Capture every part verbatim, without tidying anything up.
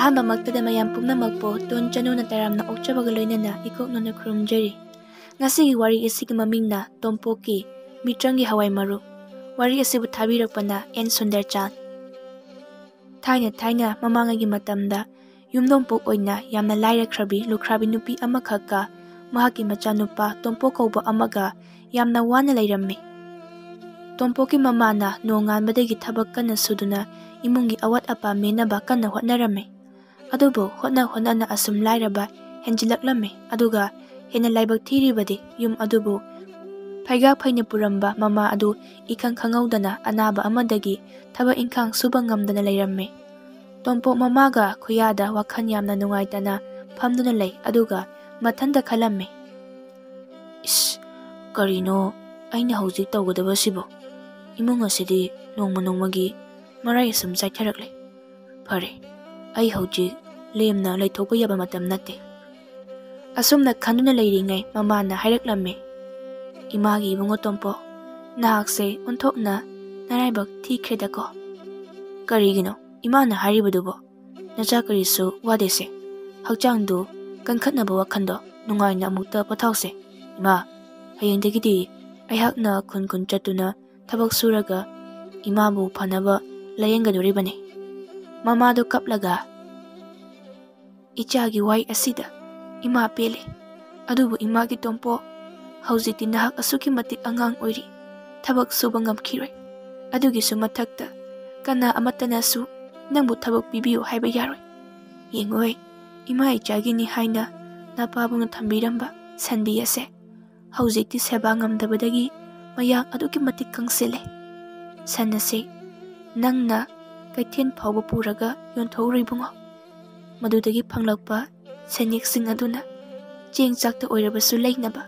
ꯑꯍꯥꯟꯕꯃꯛꯇꯗ ꯃꯌꯥꯝ ꯄꯨꯝꯅꯃꯛꯄꯨ ꯇꯣꯟ ꯆꯅꯨꯅ ꯇꯔꯥꯝꯅ ꯑꯣꯛꯆꯕꯒ ꯂꯣꯏꯅꯅ ꯏꯀꯣꯛꯅꯅ ꯈꯨꯔꯨꯝꯖꯔꯤ꯫ ꯉꯁꯤꯒꯤ ꯋꯥꯔꯤ ꯑꯁꯤꯒꯤ ꯃꯃꯤꯡꯅ ꯇꯣꯝꯄꯣꯛꯀꯤ ꯃꯤꯇ꯭ꯔꯪꯒꯤ ꯍꯋꯥꯏ ꯃꯔꯨ꯫ ꯋꯥꯔꯤ ꯑꯁꯤꯕꯨ ꯊꯥꯕꯤꯔꯛꯄꯅ ꯑꯦꯟ ꯁꯨꯟꯗꯔꯆꯥꯟ꯫ ꯊꯥꯏꯅ ꯊꯥꯏꯅ ꯃꯃꯥꯡꯉꯩꯒꯤ ꯃꯇꯝꯗ ꯌꯨꯝꯗꯣꯡꯄꯣꯛ ꯑꯣꯏꯅ ꯌꯥꯝꯅ ꯂꯥꯏꯔꯈ꯭ꯔꯕꯤ ꯂꯨꯈ꯭ꯔꯥꯕꯤ ꯅꯨꯄꯤ ꯑꯃꯈꯛꯀ ꯃꯍꯥꯛꯀꯤ ꯃꯆꯥꯅꯨꯄꯥ ꯇꯣꯝꯄꯣꯛ ꯀꯧꯕ ꯑꯃꯒ ꯌꯥꯝꯅ ꯋꯥꯅ ꯂꯩꯔꯝꯃꯤ꯫ ꯇꯣꯝꯄꯣꯛꯀꯤ ꯃꯃꯥꯅ ꯅꯣꯡꯉꯥꯟꯕꯗꯒꯤ ꯊꯕꯛ ꯀꯟꯅ ꯁꯨꯗꯨꯅ ꯏꯃꯨꯡꯒꯤ ꯑꯋꯥꯠ ꯑꯄꯥ ꯃꯦꯟꯅꯕ ꯀꯟꯅ ꯍꯣꯠꯅꯔꯝꯃꯤ꯫ ꯑꯗꯨꯕꯨ ꯍꯣꯠꯅ ꯍꯣꯠꯅꯅ ꯑꯁꯨꯝ ꯂꯥꯏꯔꯕ ꯍꯦꯟꯖꯤꯜꯂꯛꯂꯝꯃꯤ꯫ ꯑꯗꯨꯒ ꯍꯦꯟꯅ ꯂꯥꯏꯕꯛ ꯊꯤꯔꯤꯕꯗꯤ ꯌꯨꯝ ꯑꯗꯨꯕꯨ ꯐꯩꯒꯥꯛ ꯐꯩꯅ ꯄꯨꯔꯝꯕ ꯃꯃꯥ ꯑꯗꯨ ꯏꯈꯪ ꯈꯪꯍꯧꯗꯅ ꯑꯅꯥꯕ ꯑꯃꯗꯒꯤ ꯊꯕꯛ ꯏꯪꯈꯥꯡ ꯁꯨꯕ ꯉꯝꯗꯅ ꯂꯩꯔꯝꯃꯤ꯫ ꯇꯣꯝꯄꯣꯛ ꯃꯃꯥꯒ ꯈꯨꯌꯥꯗ ꯋꯥꯈꯜ ꯌꯥꯝꯅ ꯅꯨꯡꯉꯥꯏꯇꯅ ꯐꯝꯗꯨꯅ ꯂꯩ꯫ ꯑꯗꯨꯒ ꯃꯊꯟꯇ ꯈꯜꯂꯝꯃꯤ, "ꯏꯁ, ꯀꯔꯤꯅꯣ ꯑꯩꯅ ꯍꯧꯖꯤꯛ ꯇꯧꯒꯗꯕꯁꯤꯕꯣ? ꯏꯃꯨꯡ ꯑꯁꯤꯗꯤ ꯅꯣꯡꯃ ꯅꯣꯡꯃꯒꯤ ꯃꯔꯥꯏ ꯑꯁꯨꯝ ꯆꯥꯏꯊꯔꯛꯂꯦ꯫ ꯐꯔꯦ, ꯑꯩ ꯍꯧꯖꯤꯛ ꯂꯦꯝꯅ ꯂꯩꯊꯣꯛꯄ ꯌꯥꯕ ꯃꯇꯝ ꯅꯠꯇꯦ"꯫ ꯑꯁꯨꯝꯅ ꯈꯟꯗꯨꯅ ꯂꯩꯔꯤꯉꯩ ꯃꯃꯥꯅ ꯍꯥꯏꯔꯛꯂꯝꯃꯤ, "ꯏꯃꯥꯒꯤ ꯏꯕꯨꯡꯉꯣ ꯇꯣꯝꯄꯣꯛ, ꯅꯍꯥꯛꯁꯦ ꯑꯣꯟꯊꯣꯛꯅ ꯅꯔꯥꯏꯕꯛ ꯊꯤꯈ꯭ꯔꯦꯗꯀꯣ"꯫ "ꯀꯔꯤꯒꯤꯅꯣ ꯏꯃꯥꯅ ꯍꯥꯏꯔꯤꯕꯗꯨꯕꯣ? ꯅꯆꯥ ꯀꯔꯤꯁꯨ ꯋꯥꯗꯦꯁꯦ꯫ ꯍꯛꯆꯥꯡꯗꯨ ꯀꯟꯈꯠꯅꯕ ꯋꯥꯈꯜꯗꯣ ꯅꯨꯡꯉꯥꯏꯅ ꯑꯃꯨꯛꯇ ꯄꯣꯊꯥꯎꯁꯦ꯫ ꯏꯃꯥ, ꯍꯌꯦꯡꯗꯒꯤꯗꯤ ꯑꯩꯍꯥꯛꯅ ꯈꯨꯟ ꯈꯨꯟ ꯆꯠꯇꯨꯅ ꯊꯕꯛ ꯁꯨꯔꯒ ꯏꯃꯥꯕꯨ ꯐꯅꯕ ꯂꯥꯌꯦꯡꯒꯗꯧꯔꯤꯕꯅꯤ"꯫ ꯃꯃꯥꯗꯨ ꯀꯞꯂꯒ, "ꯏꯆꯥꯒꯤ ꯋꯥꯍꯩ ꯑꯁꯤꯗ ꯏꯃꯥ ꯄꯦꯜꯂꯦ꯫ ꯑꯗꯨꯕꯨ ꯏꯃꯥꯒꯤ ꯇꯣꯝꯄꯣꯛ, ꯍꯧꯖꯤꯛꯇꯤ ꯅꯍꯥꯛ ꯑꯁꯨꯛꯀꯤ ꯃꯇꯤꯛ ꯑꯉꯥꯡ ꯑꯣꯏꯔꯤ, ꯊꯕꯛ ꯁꯨꯕ ꯉꯝꯈꯤꯔꯣꯏ꯫ ꯑꯗꯨꯒꯤꯁꯨ ꯃꯊꯛꯇ ꯀꯅꯥ ꯑꯃꯠꯇꯅꯁꯨ ꯅꯪꯕꯨ ꯊꯕꯛ ꯄꯤꯕꯤꯌꯨ ꯍꯥꯏꯕ ꯌꯥꯔꯣꯏ꯫ ꯌꯦꯡꯉꯣꯏ, ꯏꯃꯥ ꯏꯆꯥꯒꯤꯅꯤ ꯍꯥꯏꯅ ꯅꯄꯥꯕꯨꯡꯅ ꯊꯝꯕꯤꯔꯝꯕ ꯁꯟꯕꯤ ꯑꯁꯦ ꯍꯧꯖꯤꯛꯇꯤ ꯁꯦꯕꯥ ꯉꯝꯗꯕꯗꯒꯤ ꯃꯌꯥꯡ ꯑꯗꯨꯛꯀꯤ ꯃꯇꯤꯛ ꯀꯪꯁꯤꯜꯂꯦ꯫ ꯁꯟ ꯑꯁꯦ ꯅꯪꯅ ꯀꯩꯊꯦꯜ ꯐꯥꯎꯕ ꯄꯨꯔꯒ ꯌꯣꯟꯊꯣꯛꯎꯔꯣ ꯏꯕꯨꯡꯉꯣ꯫ ꯃꯗꯨꯗꯒꯤ ꯐꯪꯂꯛꯄ ꯁꯦꯟꯌꯦꯛꯁꯤꯡ ꯑꯗꯨꯅ ꯆꯦꯡ ꯆꯥꯛꯇ ꯑꯣꯏꯔꯕꯁꯨ ꯂꯩꯅꯕ"꯫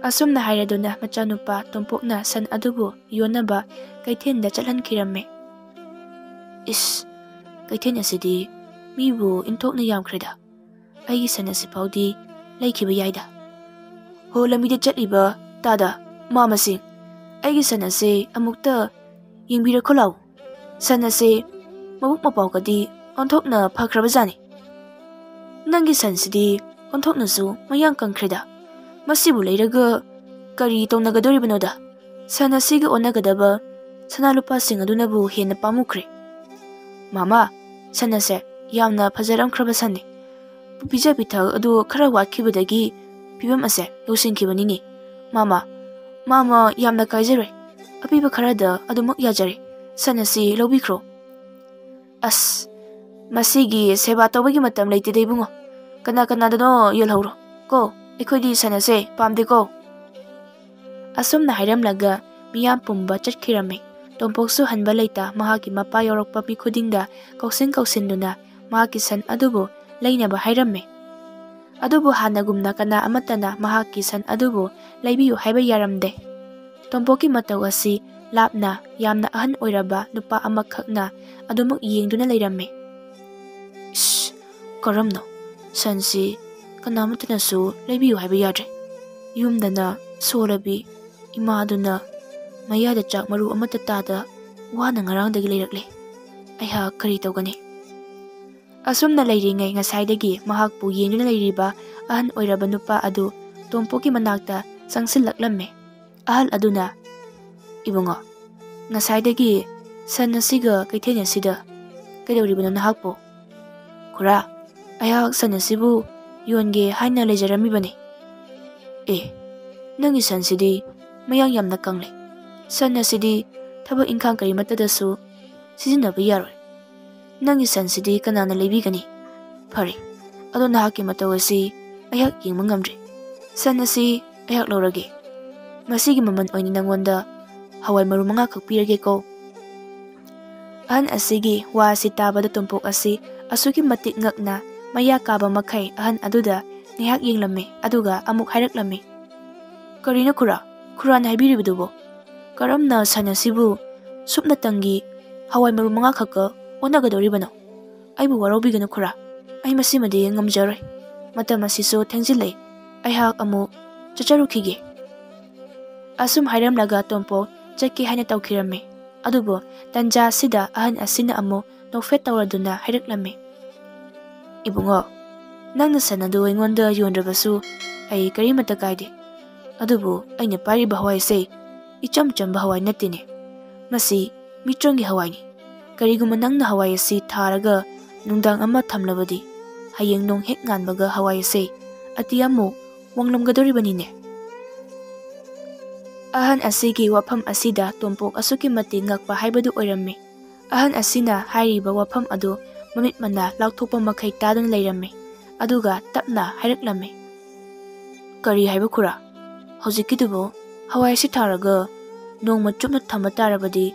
ꯑꯁꯨꯝꯅ ꯍꯥꯏꯔꯗꯨꯅ ꯃꯆꯥꯅꯨꯄꯥ ꯇꯣꯝꯄꯣꯛꯅ ꯁꯟ ꯑꯗꯨꯕꯨ ꯌꯣꯟꯅꯕ ꯀꯩꯊꯦꯜꯗ ꯆꯠꯍꯟꯈꯤꯔꯝꯃꯤ꯫ "ꯏꯁ, ꯀꯩꯊꯦꯜ ꯑꯁꯤꯗꯤ ꯃꯤꯕꯨ ꯏꯟꯊꯣꯛꯅ ꯌꯥꯝꯈ꯭ꯔꯦꯗ꯫ ꯑꯩꯒꯤ ꯁꯟ ꯑꯁꯤ ꯐꯥꯎꯗꯤ ꯂꯩꯈꯤꯕ ꯌꯥꯏꯗ꯫ ꯍꯣ, ꯂꯝꯕꯤꯗ ꯆꯠꯂꯤꯕ ꯇꯥꯗ, ꯃꯥ ꯃꯁꯤꯡ, ꯑꯩꯒꯤ ꯁꯟ ꯑꯁꯤ ꯑꯃꯨꯛꯇ ꯌꯦꯡꯕꯤꯔꯛꯈꯣ ꯂꯥꯎ꯫ ꯁꯟ ꯑꯁꯤ ꯃꯕꯨꯛ ꯃꯄꯥꯎꯒꯗꯤ ꯑꯣꯟꯊꯣꯛꯅ ꯐꯈ꯭ꯔꯕꯖꯥꯠꯅꯤ꯫ ꯅꯪꯒꯤ ꯁꯟꯁꯤꯗꯤ ꯑꯣꯟꯊꯣꯛꯅꯁꯨ ꯃꯌꯥꯡ ꯀꯪꯈ꯭ꯔꯦꯗ꯫ ꯃꯁꯤꯕꯨ ꯂꯩꯔꯒ ꯀꯔꯤ ꯇꯧꯅꯒꯗꯧꯔꯤꯕꯅꯣꯗ? ꯁꯟ ꯑꯁꯤꯒ ꯑꯣꯟꯅꯒꯗꯕ ꯁꯅꯥ ꯂꯨꯄꯥꯁꯤꯡ ꯑꯗꯨꯅꯕꯨ ꯍꯦꯟꯅ ꯄꯥꯝꯃꯨꯈ꯭ꯔꯦ꯫ ꯃꯃꯥ, ꯁꯟ ꯑꯁꯦ ꯌꯥꯝꯅ ꯐꯖꯔꯝꯈ꯭ꯔꯕ ꯁꯟꯅꯤ꯫ ꯄꯤꯖ ꯄꯤꯊꯛ ꯑꯗꯨ ꯈꯔ ꯋꯥꯠꯈꯤꯕꯗꯒꯤ ꯐꯤꯕꯝ ꯑꯁꯦ ꯌꯧꯁꯤꯟꯈꯤꯕꯅꯤꯅꯦ꯫ ꯃꯃꯥ, ꯃꯃꯥ, ꯌꯥꯝꯅ ꯀꯥꯏꯖꯔꯦ꯫ ꯑꯄꯤꯕ ꯈꯔꯗ ꯑꯗꯨꯃꯛ ꯌꯥꯖꯔꯦ꯫ ꯁꯟ ꯑꯁꯤ ꯂꯧꯕꯤꯈ꯭ꯔꯣ꯫ ꯑꯁ, ꯃꯁꯤꯒꯤ ꯁꯦꯕꯥ ꯇꯧꯕꯒꯤ ꯃꯇꯝ ꯂꯩꯇꯦꯗ ꯏꯕꯨꯡꯉꯣ꯫ ꯀꯅꯥ ꯀꯅꯥꯗꯅꯣ ꯌꯣꯜꯍꯧꯔꯣ ꯀꯣ, ꯑꯩꯈꯣꯏꯗꯤ ꯁꯟ ꯑꯁꯦ ꯄꯥꯝꯗꯦꯀꯣ꯫ ꯑꯁꯨꯝꯅ ꯍꯥꯏꯔꯝꯂꯒ ꯃꯤꯌꯥꯝ ꯄꯨꯝꯕ ꯆꯠꯈꯤꯔꯝꯃꯤ꯫ ꯇꯣꯝꯄꯣꯛꯁꯨ ꯍꯟꯕ ꯂꯩꯇ ꯃꯍꯥꯛꯀꯤ ꯃꯄꯥ ꯌꯧꯔꯛꯄ ꯃꯤ ꯈꯨꯗꯤꯡꯗ ꯀꯧꯁꯤꯟ ꯀꯧꯁꯤꯟꯗꯨꯅ ꯃꯍꯥꯛꯀꯤ ꯁꯟ ꯑꯗꯨꯕꯨ ꯂꯩꯅꯕ ꯍꯥꯏꯔꯝꯃꯤ꯫ ꯑꯗꯨꯕꯨ ꯍꯥꯟꯅꯒꯨꯝꯅ ꯀꯅꯥ ꯑꯃꯠꯇꯅ ꯃꯍꯥꯛꯀꯤ ꯁꯟ ꯑꯗꯨꯕꯨ ꯂꯩꯕꯤꯌꯨ ꯍꯥꯏꯕ ꯌꯥꯔꯝꯗꯦ꯫ ꯇꯣꯝꯄꯣꯛꯀꯤ ꯃꯇꯧ ꯑꯁꯤ ꯂꯥꯞꯅ ꯌꯥꯝꯅ ꯑꯍꯟ ꯑꯣꯏꯔꯕ ꯅꯨꯄꯥ ꯑꯃꯈꯛꯅ ꯑꯗꯨꯃꯛ ꯌꯦꯡꯗꯨꯅ ꯂꯩꯔꯝꯃꯤ꯫ "ꯏꯁ, ꯀꯔꯝꯅꯣ? ꯁꯟꯁꯤ ꯀꯅꯥꯃꯠꯇꯅꯁꯨ ꯂꯩꯕꯤꯌꯨ ꯍꯥꯏꯕ ꯌꯥꯗ꯭ꯔꯦ꯫ ꯌꯨꯝꯗꯅ ꯁꯣꯜꯂꯕꯤ ꯏꯃꯥꯗꯨꯅ ꯃꯌꯥꯗ ꯆꯥꯛ ꯃꯔꯨ ꯑꯃꯠꯇ ꯇꯥꯗ ꯋꯥꯅ ꯉꯔꯥꯡꯗꯒꯤ ꯂꯩꯔꯛꯂꯦ꯫ ꯑꯩꯍꯥꯛ ꯀꯔꯤ ꯇꯧꯒꯅꯤ?" ꯑꯁꯨꯝꯅ ꯂꯩꯔꯤꯉꯩ ꯉꯁꯥꯏꯗꯒꯤ ꯃꯍꯥꯛꯄꯨ ꯌꯦꯡꯗꯨꯅ ꯂꯩꯔꯤꯕ ꯑꯍꯟ ꯑꯣꯏꯔꯕ ꯅꯨꯄꯥ ꯑꯗꯨ ꯇꯣꯝꯄꯣꯛꯀꯤ ꯃꯅꯥꯛꯇ ꯆꯪꯁꯤꯜꯂꯛꯂꯝꯃꯤ꯫ ꯑꯍꯜ ꯑꯗꯨꯅ, "ꯏꯕꯨꯡꯉꯣ, ꯉꯁꯥꯏꯗꯒꯤ ꯁꯟ ꯑꯁꯤꯒ ꯀꯩꯊꯦꯜ ꯑꯁꯤꯗ ꯀꯩꯗꯧꯔꯤꯕꯅꯣ ꯅꯍꯥꯛꯄꯨ?" "ꯈꯨꯔꯥ, ꯑꯩꯍꯥꯛ ꯁꯟ ꯑꯁꯤꯕꯨ ꯌꯣꯟꯒꯦ ꯍꯥꯏꯅ ꯂꯩꯖꯔꯝꯃꯤꯕꯅꯤ꯫" "ꯑꯦ, ꯅꯪꯒꯤ ꯁꯟꯁꯤꯗꯤ ꯃꯌꯥꯡ ꯌꯥꯝꯅ ꯀꯪꯂꯦ꯫ ꯁꯟ ꯑꯁꯤꯗꯤ ꯊꯕꯛ ꯏꯪꯈꯥꯡ ꯀꯔꯤꯃꯠꯇꯗꯁꯨ ꯁꯤꯖꯤꯟꯅꯕ ꯌꯥꯔꯣꯏ꯫ ꯅꯪꯒꯤ ꯁꯟꯁꯤꯗꯤ ꯀꯅꯥꯅ ꯂꯩꯕꯤꯒꯅꯤ? ꯐꯔꯦ, ꯑꯗꯣ ꯅꯍꯥꯛꯀꯤ ꯃꯇꯧ ꯑꯁꯤ ꯑꯩꯍꯥꯛ ꯌꯦꯡꯕ ꯉꯝꯗ꯭ꯔꯦ꯫ ꯁꯟ ꯑꯁꯤ ꯑꯩꯍꯥꯛ ꯂꯧꯔꯒꯦ꯫ ꯃꯁꯤꯒꯤ ꯃꯃꯜ ꯑꯣꯏꯅ ꯅꯪꯉꯣꯟꯗ ꯍꯋꯥꯏ ꯃꯔꯨ ꯃꯉꯥꯈꯛ ꯄꯤꯔꯒꯦꯀꯣ꯫" ꯑꯍꯟ ꯑꯁꯤꯒꯤ ꯋꯥ ꯑꯁꯤ ꯇꯥꯕꯗ ꯇꯣꯝꯄꯣꯛ ꯑꯁꯤ ꯑꯁꯨꯛꯀꯤ ꯃꯇꯤꯛ ꯉꯛꯅ ꯃꯌꯥ ꯀꯥꯕ ꯃꯈꯩ ꯑꯍꯟ ꯑꯗꯨꯗ ꯉꯥꯏꯍꯥꯛ ꯌꯦꯡꯂꯝꯃꯤ, ꯑꯗꯨꯒ ꯑꯃꯨꯛ ꯍꯥꯏꯔꯛꯂꯝꯃꯤ, "ꯀꯔꯤꯅꯣ ꯈꯨꯔꯥ? ꯈꯨꯔꯥꯅ ꯍꯥꯏꯕꯤꯔꯤꯕꯗꯨꯕꯨ? ꯀꯔꯝꯅ ꯁꯟ ꯑꯁꯤꯕꯨ ꯁꯨꯞꯅꯇꯪꯒꯤ ꯍꯋꯥꯏ ꯃꯔꯨ ꯃꯉꯥ ꯈꯛꯀ ꯑꯣꯟꯅꯒꯗꯧꯔꯤꯕꯅꯣ? ꯑꯩꯕꯨ ꯋꯥꯔꯧꯕꯤꯒꯅꯨ ꯈꯨꯔꯥ, ꯑꯩ ꯃꯁꯤꯃꯗꯤ ꯉꯝꯖꯔꯣꯏ꯫ ꯃꯇꯝ ꯑꯁꯤꯁꯨ ꯊꯦꯡꯖꯤꯜꯂꯛꯏ, ꯑꯩꯍꯥꯛ ꯑꯃꯨꯛ ꯆꯠꯆꯔꯨꯈꯤꯒꯦ꯫" ꯑꯁꯨꯝ ꯍꯥꯏꯔꯝꯂꯒ ꯇꯣꯝꯄꯣꯛ ꯆꯠꯀꯦ ꯍꯥꯏꯅ ꯇꯧꯈꯤꯔꯝꯃꯤ꯫ ꯑꯗꯨꯕꯨ ꯇꯟꯖꯥ ꯑꯁꯤꯗ ꯑꯍꯟ ꯑꯁꯤꯅ ꯑꯃꯨꯛ ꯅꯣꯛꯐꯦꯠ ꯇꯧꯔꯗꯨꯅ ꯍꯥꯏꯔꯛꯂꯝꯃꯤ꯫ "ꯏꯕꯨꯡꯉꯣ, ꯅꯪꯅ ꯁꯟ ꯑꯗꯨ ꯑꯩꯉꯣꯟꯗ ꯌꯣꯟꯗ꯭ꯔꯕꯁꯨ ꯑꯩ ꯀꯔꯤꯃꯠꯇ ꯀꯥꯏꯗꯦ꯫ ꯑꯗꯨꯕꯨ ꯑꯩꯅ ꯄꯥꯏꯔꯤꯕ ꯍꯋꯥꯏꯁꯦ ꯏꯆꯝ ꯆꯝꯕ ꯍꯋꯥꯏ ꯅꯠꯇꯦꯅꯦ꯫ ꯃꯁꯤ ꯃꯤꯇ꯭ꯔꯪꯒꯤ ꯍꯋꯥꯏꯅꯤ꯫ ꯀꯔꯤꯒꯨꯝꯕ ꯅꯪꯅ ꯍꯋꯥꯏ ꯑꯁꯤ ꯊꯥꯔꯒ ꯅꯨꯡꯗꯥꯡ ꯑꯃ ꯊꯝꯂꯕꯗꯤ, ꯍꯌꯦꯡ ꯅꯣꯡ ꯍꯦꯛ ꯉꯥꯟꯕꯒ ꯍꯋꯥꯏ ꯑꯁꯤ ꯑꯇꯤꯌꯥꯃꯨꯛ ꯋꯥꯡꯂꯝꯒꯗꯧꯔꯤꯕꯅꯤꯅꯦ"꯫ ꯑꯍꯟ ꯑꯁꯤꯒꯤ ꯋꯥꯐꯝ ꯑꯁꯤꯗ ꯇꯣꯝꯄꯣꯛ ꯑꯁꯨꯛꯀꯤ ꯃꯇꯤꯛ ꯉꯛꯄ ꯍꯥꯏꯕꯗꯨ ꯑꯣꯏꯔꯝꯃꯤ꯫ ꯑꯍꯟ ꯑꯁꯤꯅ ꯍꯥꯏꯔꯤꯕ ꯋꯥꯐꯝ ꯑꯗꯨ ꯃꯃꯤꯠ ꯃꯅꯥ ꯂꯥꯎꯊꯣꯛꯄ ꯃꯈꯩ ꯇꯥꯗꯨꯅ ꯂꯩꯔꯝꯃꯤ꯫ ꯑꯗꯨꯒ ꯇꯞꯅ ꯍꯥꯏꯔꯛꯂꯝꯃꯤ, "ꯀꯔꯤ ꯍꯥꯏꯕ ꯈꯨꯔꯥ? ꯍꯧꯖꯤꯛꯀꯤꯗꯨꯕꯨ ꯍꯋꯥꯏ ꯑꯁꯤ ꯊꯥꯔꯒ ꯅꯣꯡꯃ ꯆꯨꯞꯅ ꯊꯝꯕ ꯇꯥꯔꯕꯗꯤ,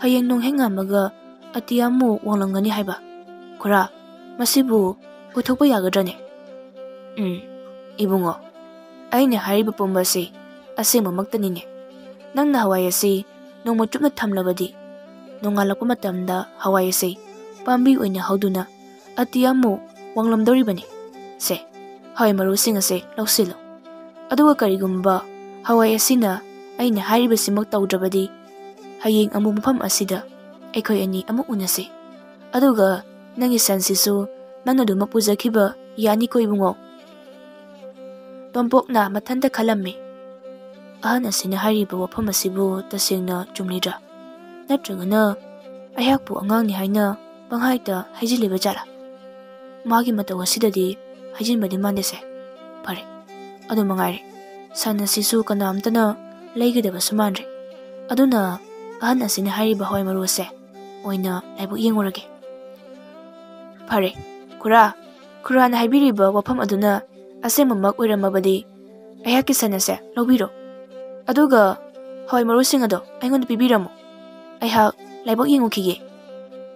ꯍꯌꯦꯡ ꯅꯣꯡ ꯍꯦꯛ ꯉꯥꯟꯕꯒ ꯑꯇꯤꯌꯥꯃꯨꯛ ꯋꯥꯡꯂꯝꯒꯅꯤ ꯍꯥꯏꯕ? ꯈꯨꯔꯥ, ꯃꯁꯤꯕꯨ ꯑꯣꯏꯊꯣꯛꯄ ꯌꯥꯒꯗ꯭ꯔꯅꯦ?" "ꯎꯝ, ꯏꯕꯨꯡꯉꯣ, ꯑꯩꯅ ꯍꯥꯏꯔꯤꯕ ꯄꯨꯝꯕ ꯑꯁꯤ ꯑꯁꯦꯡꯕꯃꯛꯇꯅꯤꯅꯦ꯫ ꯅꯪꯅ ꯍꯋꯥꯏ ꯑꯁꯤ ꯅꯣꯡꯃ ꯆꯨꯞꯅ ꯊꯝꯂꯕꯗꯤ, ꯅꯣꯡꯉꯥꯜꯂꯛꯄ ꯃꯇꯝꯗ ꯍꯋꯥꯏ ꯑꯁꯤ ꯄꯥꯝꯕꯤ ꯑꯣꯏꯅ ꯍꯧꯗꯨꯅ ꯑꯇꯤꯌꯥꯃꯨꯛ ꯋꯥꯡꯂꯝꯗꯧꯔꯤꯕꯅꯤ꯫ ꯁꯦ, ꯍꯋꯥꯏ ꯃꯔꯨꯁꯤꯡ ꯑꯁꯦ ꯂꯧꯁꯤꯜꯂꯨ꯫ ꯑꯗꯨꯒ ꯀꯔꯤꯒꯨꯝꯕ ꯍꯋꯥꯏ ꯑꯁꯤꯅ ꯑꯩꯅ ꯍꯥꯏꯔꯤꯕꯁꯤꯃꯛ ꯇꯧꯗ꯭ꯔꯕꯗꯤ, ꯍꯌꯦꯡ ꯑꯃꯨꯛ ꯃꯐꯝ ꯑꯁꯤꯗ ꯑꯩꯈꯣꯏ ꯑꯅꯤ ꯑꯃꯨꯛ ꯎꯅꯁꯤ꯫ ꯑꯗꯨꯒ ꯅꯪꯒꯤ ꯁꯟꯁꯤꯁꯨ ꯅꯪꯅ ꯑꯗꯨꯃꯛ ꯄꯨꯖꯈꯤꯕ ꯌꯥꯅꯤꯀꯣ, ꯏꯕꯨꯡꯉꯣ?" ꯇꯣꯝꯄꯣꯛꯅ ꯃꯊꯟꯇ ꯈꯜꯂꯝꯃꯤ, "ꯑꯍꯟ ꯑꯁꯤꯅ ꯍꯥꯏꯔꯤꯕ ꯋꯥꯐꯝ ꯑꯁꯤꯕꯨ ꯇꯁꯦꯡꯅ ꯆꯨꯝꯂꯤꯗ꯭ꯔꯥ? ꯅꯠꯇ꯭ꯔꯒꯅ ꯑꯩꯍꯥꯛꯄꯨ ꯑꯉꯥꯡꯅꯤ ꯍꯥꯏꯅ ꯄꯪꯍꯥꯏꯗ ꯍꯥꯏꯖꯤꯜꯂꯤꯕ ꯖꯥꯠꯂꯥ? ꯃꯥꯒꯤ ꯃꯇꯧ ꯑꯁꯤꯗꯗꯤ ꯍꯥꯏꯖꯤꯟꯕꯗꯤ ꯃꯥꯟꯗꯦꯁꯦ꯫ ꯐꯔꯦ, ꯑꯗꯨ ꯃꯉꯥꯏꯔꯦ꯫ ꯁꯟ ꯑꯁꯤꯁꯨ ꯀꯅꯥꯝꯇꯅ ꯂꯩꯒꯗꯕꯁꯨ ꯃꯥꯟꯗ꯭ꯔꯦ꯫ ꯑꯗꯨꯅ ꯑꯍꯟ ꯑꯁꯤꯅ ꯍꯥꯏꯔꯤꯕ ꯍꯋꯥꯏ ꯃꯔꯨ ꯑꯁꯦ ꯑꯣꯏꯅ ꯂꯥꯏꯕꯛ ꯌꯦꯡꯉꯨꯔꯒꯦ꯫ ꯐꯔꯦ, ꯈꯨꯔꯥ, ꯈꯨꯔꯥꯅ ꯍꯥꯏꯕꯤꯔꯤꯕ ꯋꯥꯐꯝ ꯑꯗꯨꯅ ꯑꯁꯦꯡꯕꯃꯛ ꯑꯣꯏꯔꯝꯃꯕꯗꯤ, ꯑꯩꯍꯥꯛꯀꯤ ꯁꯟ ꯑꯁꯦ ꯂꯧꯕꯤꯔꯣ꯫ ꯑꯗꯨꯒ ꯍꯋꯥꯏ ꯃꯔꯨꯁꯤꯡ ꯑꯗꯣ ꯑꯩꯉꯣꯟꯗ ꯄꯤꯕꯤꯔꯝꯃꯨ꯫ ꯑꯩꯍꯥꯛ ꯂꯥꯏꯕꯛ ꯌꯦꯡꯉꯨꯈꯤꯒꯦ꯫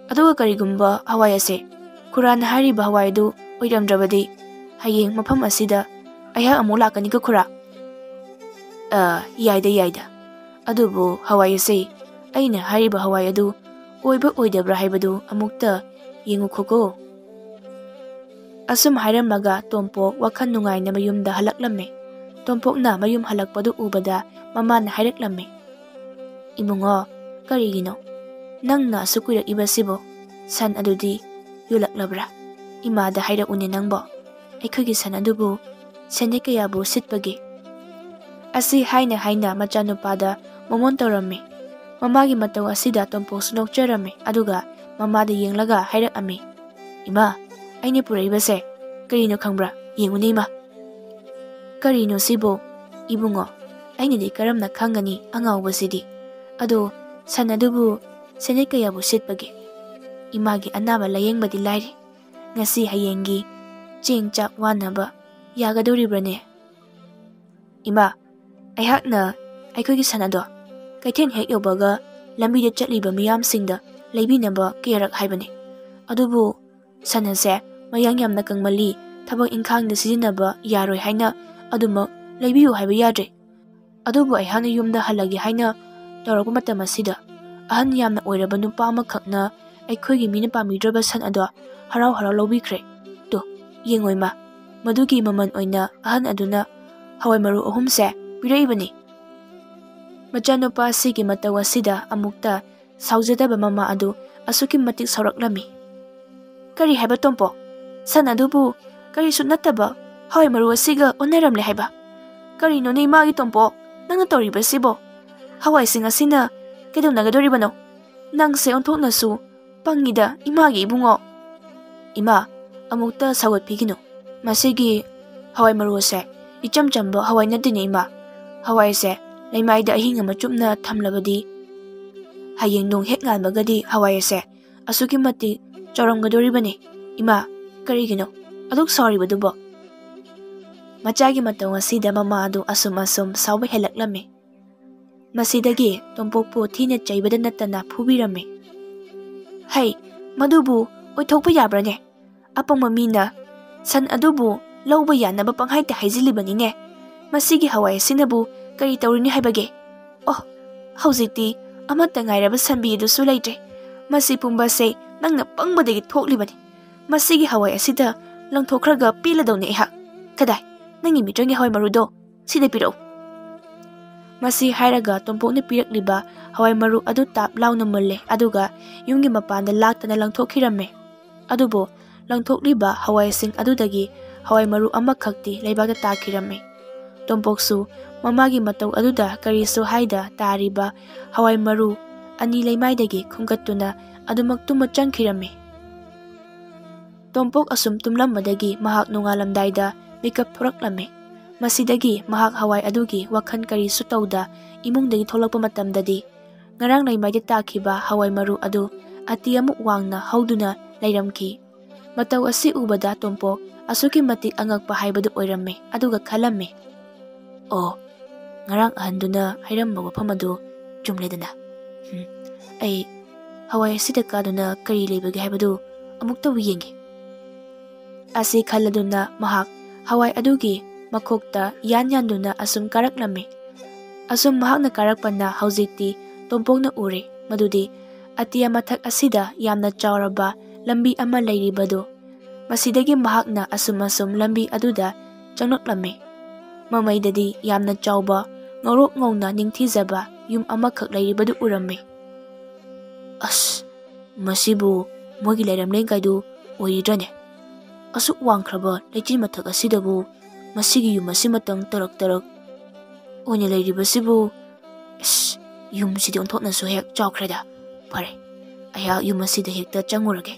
ꯑꯗꯨꯒ ꯀꯔꯤꯒꯨꯝꯕ ꯍꯋꯥꯏ ꯑꯁꯦ ꯈꯨꯔꯥꯅ ꯍꯥꯏꯔꯤꯕ ꯍꯋꯥꯏ ꯑꯗꯨ ꯑꯣꯏꯔꯝꯗ꯭ꯔꯕꯗꯤ, ꯍꯌꯦꯡ ꯃꯐꯝ ꯑꯁꯤꯗ ꯑꯩꯍꯥꯛ ꯑꯃꯨꯛ ꯂꯥꯛꯀꯅꯤꯀꯣ, ꯈꯨꯔꯥ?" "ꯑ, ꯌꯥꯏꯗ, ꯌꯥꯏꯗ꯫ ꯑꯗꯨꯕꯨ ꯍꯋꯥꯏ ꯑꯁꯦ ꯑꯩꯅ ꯍꯥꯏꯔꯤꯕ ꯍꯋꯥꯏ ꯑꯗꯨ ꯑꯣꯏꯕ ꯑꯣꯏꯗꯕ꯭ꯔꯥ ꯍꯥꯏꯕꯗꯨ ꯑꯃꯨꯛꯇ ꯌꯦꯡꯉꯨꯈꯣꯀꯣ"꯫ ꯑꯁꯨꯝ ꯍꯥꯏꯔꯝꯃꯒ ꯇꯣꯝꯄꯣꯛ ꯋꯥꯈꯜ ꯅꯨꯡꯉꯥꯏꯅ ꯃꯌꯨꯝꯗ ꯍꯜꯂꯛꯂꯝꯃꯤ꯫ ꯇꯣꯝꯄꯣꯛꯅ ꯃꯌꯨꯝ ꯍꯜꯂꯛꯄꯗꯨ ꯎꯕꯗ ꯃꯃꯥꯅ ꯍꯥꯏꯔꯛꯂꯝꯃꯤ, "ꯏꯕꯨꯡꯉꯣ, ꯀꯔꯤꯒꯤꯅꯣ ꯅꯪꯅ ꯑꯁꯨꯛ ꯀꯨꯏꯔꯛꯏꯕꯁꯤꯕꯣ? ꯁꯟ ꯑꯗꯨꯗꯤ ꯌꯣꯜꯂꯛꯂꯕ꯭ꯔꯥ? ꯏꯃꯥꯗ ꯍꯥꯏꯔꯛꯎꯅꯦ ꯅꯪꯕꯣ꯫ ꯑꯩꯈꯣꯏꯒꯤ ꯁꯟ ꯑꯗꯨꯕꯨ ꯁꯦꯟꯌꯦꯛ ꯀꯌꯥꯕꯨ ꯁꯤꯠꯄꯒꯦ?" ꯑꯁꯤ ꯍꯥꯏꯅ ꯍꯥꯏꯅ ꯃꯆꯥꯅꯨꯄꯥꯗ ꯃꯣꯃꯣꯟ ꯇꯧꯔꯝꯃꯤ꯫ ꯃꯃꯥꯒꯤ ꯃꯇꯧ ꯑꯁꯤꯗ ꯇꯣꯝꯄꯣꯛꯁꯨ ꯅꯣꯛꯆꯔꯝꯃꯤ, ꯑꯗꯨꯒ ꯃꯃꯥꯗ ꯌꯦꯡꯂꯒ ꯍꯥꯏꯔꯛꯑꯝꯃꯤ, "ꯏꯃꯥ, ꯑꯩꯅ ꯄꯨꯔꯛꯏꯕꯁꯦ ꯀꯔꯤꯅꯣ ꯈꯪꯕ꯭ꯔꯥ? ꯌꯦꯡꯉꯨꯅꯦ ꯏꯃꯥ!" "ꯀꯔꯤꯅꯣ ꯁꯤꯕꯨ? ꯏꯕꯨꯡꯉꯣ, ꯑꯩꯅꯗꯤ ꯀꯔꯝꯅ ꯈꯪꯒꯅꯤ ꯑꯉꯥꯎꯕꯁꯤꯗꯤ? ꯑꯗꯣ ꯁꯟ ꯑꯗꯨꯕꯨ ꯁꯦꯟꯌꯦꯛ ꯀꯌꯥꯕꯨ ꯁꯤꯠꯄꯒꯦ?" ꯏꯃꯥꯒꯤ ꯑꯅꯥꯕ ꯂꯥꯌꯦꯡꯕꯗꯤ ꯂꯥꯏꯔꯤ, ꯉꯁꯤ ꯍꯌꯦꯡꯒꯤ ꯆꯦꯡ ꯆꯥꯛ ꯋꯥꯅꯕ ꯌꯥꯒꯗꯧꯔꯤꯕ꯭ꯔꯅꯦ? "ꯏꯃꯥ, ꯑꯩꯍꯥꯛꯅ ꯑꯩꯈꯣꯏꯒꯤ ꯁꯟ ꯑꯗꯣ ꯀꯩꯊꯦꯜ ꯍꯦꯛ ꯌꯧꯕꯒ ꯂꯝꯕꯤꯗ ꯆꯠꯂꯤꯕ ꯃꯤꯌꯥꯝꯁꯤꯡꯗ ꯂꯩꯕꯤꯅꯕ ꯀꯌꯥꯔꯛ ꯍꯥꯏꯕꯅꯤ, ꯑꯗꯨꯕꯨ ꯁꯟ ꯑꯁꯦ ꯃꯌꯥꯡ ꯌꯥꯝꯅ ꯀꯪꯃꯜꯂꯤ, ꯊꯕꯛ ꯏꯪꯈꯥꯡꯗ ꯁꯤꯖꯤꯟꯅꯕ ꯌꯥꯔꯣꯏ ꯍꯥꯏꯅ ꯑꯗꯨꯃꯛ ꯂꯩꯕꯤꯌꯨ ꯍꯥꯏꯕ ꯌꯥꯗ꯭ꯔꯦ꯫ ꯑꯗꯨꯕꯨ ꯑꯩꯍꯥꯛꯅ ꯌꯨꯝꯗ ꯍꯜꯂꯒꯦ ꯍꯥꯏꯅ ꯇꯧꯔꯛꯄ ꯃꯇꯝ ꯑꯁꯤꯗ ꯑꯍꯟ ꯌꯥꯝꯅ ꯑꯣꯏꯔꯕ ꯅꯨꯄꯥ ꯑꯃꯈꯛꯅ ꯑꯩꯈꯣꯏꯒꯤ ꯃꯤꯅ ꯄꯥꯝꯕꯤꯗ꯭ꯔꯕ ꯁꯟ ꯑꯗꯣ ꯍꯔꯥꯎ ꯍꯔꯥꯎ ꯂꯧꯕꯤꯈ꯭ꯔꯦ꯫ ꯇꯨ, ꯌꯦꯡꯉꯣ ꯏꯃꯥ, ꯃꯗꯨꯒꯤ ꯃꯃꯜ ꯑꯣꯏꯅ ꯑꯍꯟ ꯑꯗꯨꯅ ꯍꯋꯥꯏ ꯃꯔꯨ ꯑꯍꯨꯝꯁꯦ ꯄꯤꯔꯛꯏꯕꯅꯤ꯫" ꯃꯆꯥꯅꯨꯄꯥ ꯑꯁꯤꯒꯤ ꯃꯇꯧ ꯑꯁꯤꯗ ꯑꯃꯨꯛꯇ ꯁꯥꯎꯖꯗꯕ ꯃꯃꯥ ꯑꯗꯨ ꯑꯁꯨꯛꯀꯤ ꯃꯇꯤꯛ ꯁꯥꯎꯔꯛꯂꯝꯃꯤ꯫ "ꯀꯔꯤ ꯍꯥꯏꯕ ꯇꯣꯝꯄꯣꯛ? ꯁꯟ ꯑꯗꯨꯕꯨ ꯀꯔꯤꯁꯨ ꯅꯠꯇꯕ ꯍꯋꯥꯏ ꯃꯔꯨ ꯑꯁꯤꯒ ꯑꯣꯟꯅꯔꯝꯂꯦ ꯍꯥꯏꯕ? ꯀꯔꯤꯅꯣꯅꯦ ꯏꯃꯥꯒꯤ ꯇꯣꯝꯄꯣꯛ, ꯅꯪꯅ ꯇꯧꯔꯤꯕꯁꯤꯕꯣ? ꯍꯋꯥꯏꯁꯤꯡ ꯑꯁꯤꯅ ꯀꯩꯗꯧꯅꯒꯗꯣꯔꯤꯕꯅꯣ? ꯅꯪꯁꯦ ꯑꯣꯟꯊꯣꯛꯅꯁꯨ ꯄꯪꯉꯤꯗ ꯏꯃꯥꯒꯤ ꯏꯕꯨꯡꯉꯣ꯫" "ꯏꯃꯥ, ꯑꯃꯨꯛꯇ ꯁꯧꯒꯠꯄꯤꯒꯅꯨ꯫ ꯃꯁꯤꯒꯤ ꯍꯋꯥꯏ ꯃꯔꯨ ꯑꯁꯦ ꯏꯆꯝ ꯆꯝꯕ ꯍꯋꯥꯏ ꯅꯠꯇꯦꯅꯦ ꯏꯃꯥ꯫ ꯍꯋꯥꯏꯁꯦ ꯂꯩꯃꯥꯏꯗ ꯑꯍꯤꯡ ꯑꯃ ꯆꯨꯞꯅ ꯊꯝꯂꯕꯗꯤ ꯍꯌꯦꯡ ꯅꯣꯡ ꯍꯦꯛ ꯉꯥꯟꯕꯒꯗꯤ ꯍꯋꯥꯏ ꯑꯁꯦ ꯑꯁꯨꯛꯀꯤ ꯃꯇꯤꯛ ꯆꯥꯎꯔꯝꯒꯗꯧꯔꯤꯕꯅꯤ꯫ ꯏꯃꯥ, ꯀꯔꯤꯒꯤꯅꯣ ꯑꯗꯨꯛ ꯁꯥꯎꯔꯤꯕꯗꯨꯕꯣ?" ꯃꯆꯥꯒꯤ ꯃꯇꯧ ꯑꯁꯤꯗ ꯃꯃꯥ ꯑꯗꯨ ꯑꯁꯨꯝ ꯑꯁꯨꯝ ꯁꯥꯎꯕ ꯍꯦꯜꯂꯛꯂꯝꯃꯤ꯫ ꯃꯁꯤꯗꯒꯤ ꯇꯣꯝꯄꯣꯛꯄꯨ ꯊꯤꯅ ꯆꯩꯕꯗ ꯅꯠꯇꯅ ꯐꯨꯕꯤꯔꯝꯃꯤ꯫ "ꯍꯩ, ꯃꯗꯨꯕꯨ ꯑꯣꯏꯊꯣꯛꯄ ꯌꯥꯕ꯭ꯔꯅꯦ? ꯑꯄꯪꯕ ꯃꯤꯅ ꯁꯟ ꯑꯗꯨꯕꯨ ꯂꯧꯕ ꯌꯥꯅꯕ ꯄꯪꯍꯥꯏꯇ ꯍꯥꯏꯖꯤꯜꯂꯤꯕꯅꯤꯅꯦ꯫ ꯃꯁꯤꯒꯤ ꯍꯋꯥꯏ ꯑꯁꯤꯅꯕꯨ ꯀꯔꯤ ꯇꯧꯔꯨꯅꯤ ꯍꯥꯏꯕꯒꯦ? ꯑꯣ, ꯍꯧꯖꯤꯛꯇꯤ ꯑꯃꯠꯇ ꯉꯥꯏꯔꯕ ꯁꯟꯕꯤ ꯑꯗꯨꯁꯨ ꯂꯩꯇ꯭ꯔꯦ꯫ ꯃꯁꯤ ꯄꯨꯝꯕꯁꯦ ꯅꯪꯅ ꯄꯪꯕꯗꯒꯤ ꯊꯣꯛꯂꯤꯕꯅꯤ꯫ ꯃꯁꯤꯒꯤ ꯍꯋꯥꯏ ꯑꯁꯤꯗ ꯂꯪꯊꯣꯛꯈ꯭ꯔꯒ ꯄꯦꯜꯂꯗꯧꯅꯤ ꯑꯩꯍꯥꯛ꯫ ꯀꯗꯥꯏ, ꯅꯪꯒꯤ ꯃꯤꯇ꯭ꯔꯪꯒꯤ ꯍꯋꯥꯏ ꯃꯔꯨꯗꯣ ꯁꯤꯗ ꯄꯤꯔꯛꯎ꯫" ꯃꯁꯤ ꯍꯥꯏꯔꯒ ꯇꯣꯝꯄꯣꯛꯅ ꯄꯤꯔꯛꯂꯤꯕ ꯍꯋꯥꯏ ꯃꯔꯨ ꯑꯗꯨ ꯇꯥꯞ ꯂꯥꯎꯅ ꯃꯨꯜꯂꯦ, ꯑꯗꯨꯒ ꯌꯨꯝꯒꯤ ꯃꯄꯥꯟꯗ ꯂꯥꯛꯇꯅ ꯂꯪꯊꯣꯛꯈꯤꯔꯝꯃꯦ꯫ ꯑꯗꯨꯕꯨ ꯂꯪꯊꯣꯛꯂꯤꯕ ꯍꯋꯥꯏꯁꯤꯡ ꯑꯗꯨꯗꯒꯤ ꯍꯋꯥꯏ ꯃꯔꯨ ꯑꯃꯈꯛꯇꯤ ꯂꯩꯕꯥꯛꯇ ꯇꯥꯈꯤꯔꯝꯃꯤ꯫ ꯇꯣꯝꯄꯣꯛꯁꯨ ꯃꯃꯥꯒꯤ ꯃꯇꯧ ꯑꯗꯨꯗ ꯀꯔꯤꯁꯨ ꯍꯥꯏꯗ ꯇꯥꯔꯤꯕ ꯍꯋꯥꯏ ꯃꯔꯨ ꯑꯅꯤ ꯂꯩꯃꯥꯏꯗꯒꯤ ꯈꯨꯝꯒꯠꯇꯨꯅ ꯑꯗꯨꯃꯛ ꯇꯨꯝꯃ ꯆꯪꯈꯤꯔꯝꯃꯤ꯫ ꯇꯣꯝꯄꯣꯛ ꯑꯁꯨꯝ ꯇꯨꯝꯂꯝꯕꯗꯒꯤ ꯃꯍꯥꯛ ꯅꯣꯡꯉꯥꯜꯂꯝꯗꯥꯏꯗ ꯃꯤꯀꯞ ꯊꯣꯔꯛꯂꯝꯃꯤ꯫ ꯃꯁꯤꯗꯒꯤ ꯃꯍꯥꯛ ꯍꯋꯥꯏ ꯑꯗꯨꯒꯤ ꯋꯥꯈꯜ ꯀꯔꯤꯁꯨ ꯇꯧꯗ ꯏꯃꯨꯡꯗꯒꯤ ꯊꯣꯛꯂꯛꯄ ꯃꯇꯝꯗꯗꯤ ꯉꯔꯥꯡ ꯂꯩꯃꯥꯏꯗ ꯇꯥꯈꯤꯕ ꯍꯋꯥꯏ ꯃꯔꯨ ꯑꯗꯨ ꯑꯇꯤꯌꯥꯃꯨꯛ ꯋꯥꯡꯅ ꯍꯧꯗꯨꯅ ꯂꯩꯔꯝꯈꯤ꯫ ꯃꯇꯧ ꯑꯁꯤ ꯎꯕꯗ ꯇꯣꯝꯄꯣꯛ ꯑꯁꯨꯛꯀꯤ ꯃꯇꯤꯛ ꯑꯉꯛꯄ ꯍꯥꯏꯕꯗꯨ ꯑꯣꯏꯔꯝꯃꯤ, ꯑꯗꯨꯒ ꯈꯜꯂꯝꯃꯤ, "ꯑꯣ, ꯉꯔꯥꯡ ꯑꯍꯟꯗꯨꯅ ꯍꯥꯏꯔꯝꯕ ꯋꯥꯐꯝ ꯑꯗꯨ ꯆꯨꯝꯂꯦꯗꯅ꯫ ꯎꯝ, ꯑꯩ ꯍꯋꯥꯏ ꯑꯁꯤꯗ ꯀꯥꯗꯨꯅ ꯀꯔꯤ ꯂꯩꯕꯒꯦ ꯍꯥꯏꯕꯗꯨ ꯑꯃꯨꯛꯇꯕꯨ ꯌꯦꯡꯒꯦ"꯫ ꯑꯁꯤ ꯈꯜꯂꯗꯨꯅ ꯃꯍꯥꯛ ꯍꯋꯥꯏ ꯑꯗꯨꯒꯤ ꯃꯈꯣꯛꯇ ꯌꯥꯟ ꯌꯥꯟꯗꯨꯅ ꯑꯁꯨꯝ ꯀꯥꯔꯛꯂꯝꯃꯤ꯫ ꯑꯁꯨꯝ ꯃꯍꯥꯛꯅ ꯀꯥꯔꯛꯄꯅ ꯍꯧꯖꯤꯛꯇꯤ ꯇꯣꯝꯄꯣꯛꯅ ꯎꯔꯦ ꯃꯗꯨꯗꯤ ꯑꯇꯤꯌꯥ ꯃꯊꯛ ꯑꯁꯤꯗ ꯌꯥꯝꯅ ꯆꯥꯎꯔꯕ ꯂꯝꯕꯤ ꯑꯃ ꯂꯩꯔꯤꯕꯗꯨ꯫ ꯃꯁꯤꯗꯒꯤ ꯃꯍꯥꯛꯅ ꯑꯁꯨꯝ ꯑꯁꯨꯝ ꯂꯝꯕꯤ ꯑꯗꯨꯗ ꯆꯪꯂꯛꯂꯝꯃꯤ꯫ ꯃꯃꯩꯗꯗꯤ ꯌꯥꯝꯅ ꯆꯥꯎꯕ, ꯉꯧꯔꯣꯛ ꯉꯧꯅ ꯅꯤꯡꯊꯤꯖꯕ ꯌꯨꯝ ꯑꯃꯈꯛ ꯂꯩꯔꯤꯕꯗꯨ ꯎꯔꯝꯃꯤ꯫ "ꯑꯁ, ꯃꯁꯤꯕꯨ ꯃꯣꯏꯒꯤ ꯂꯩꯔꯝꯂꯦꯟ ꯀꯥꯏꯗꯨ ꯑꯣꯏꯔꯤꯗ꯭ꯔꯅꯦ? ꯑꯁꯨꯛ ꯋꯥꯡꯈ꯭ꯔꯕ ꯂꯩꯆꯤꯜ ꯃꯊꯛ ꯑꯁꯤꯗꯕꯨ ꯃꯁꯤꯒꯤ ꯌꯨꯝ ꯑꯁꯤꯃꯇꯪ ꯇꯔꯛ ꯇꯔꯛ ꯑꯣꯏꯅ ꯂꯩꯔꯤꯕꯁꯤꯕꯨ? ꯑꯁ, ꯌꯨꯝꯁꯤꯗꯤ ꯑꯣꯟꯊꯣꯛꯅꯁꯨ ꯍꯦꯛ ꯆꯥꯎꯈ꯭ꯔꯦꯗ꯫ ꯐꯔꯦ, ꯑꯩꯍꯥꯛ ꯌꯨꯝ ꯑꯁꯤꯗ ꯍꯦꯛꯇ ꯆꯪꯉꯨꯔꯒꯦ"꯫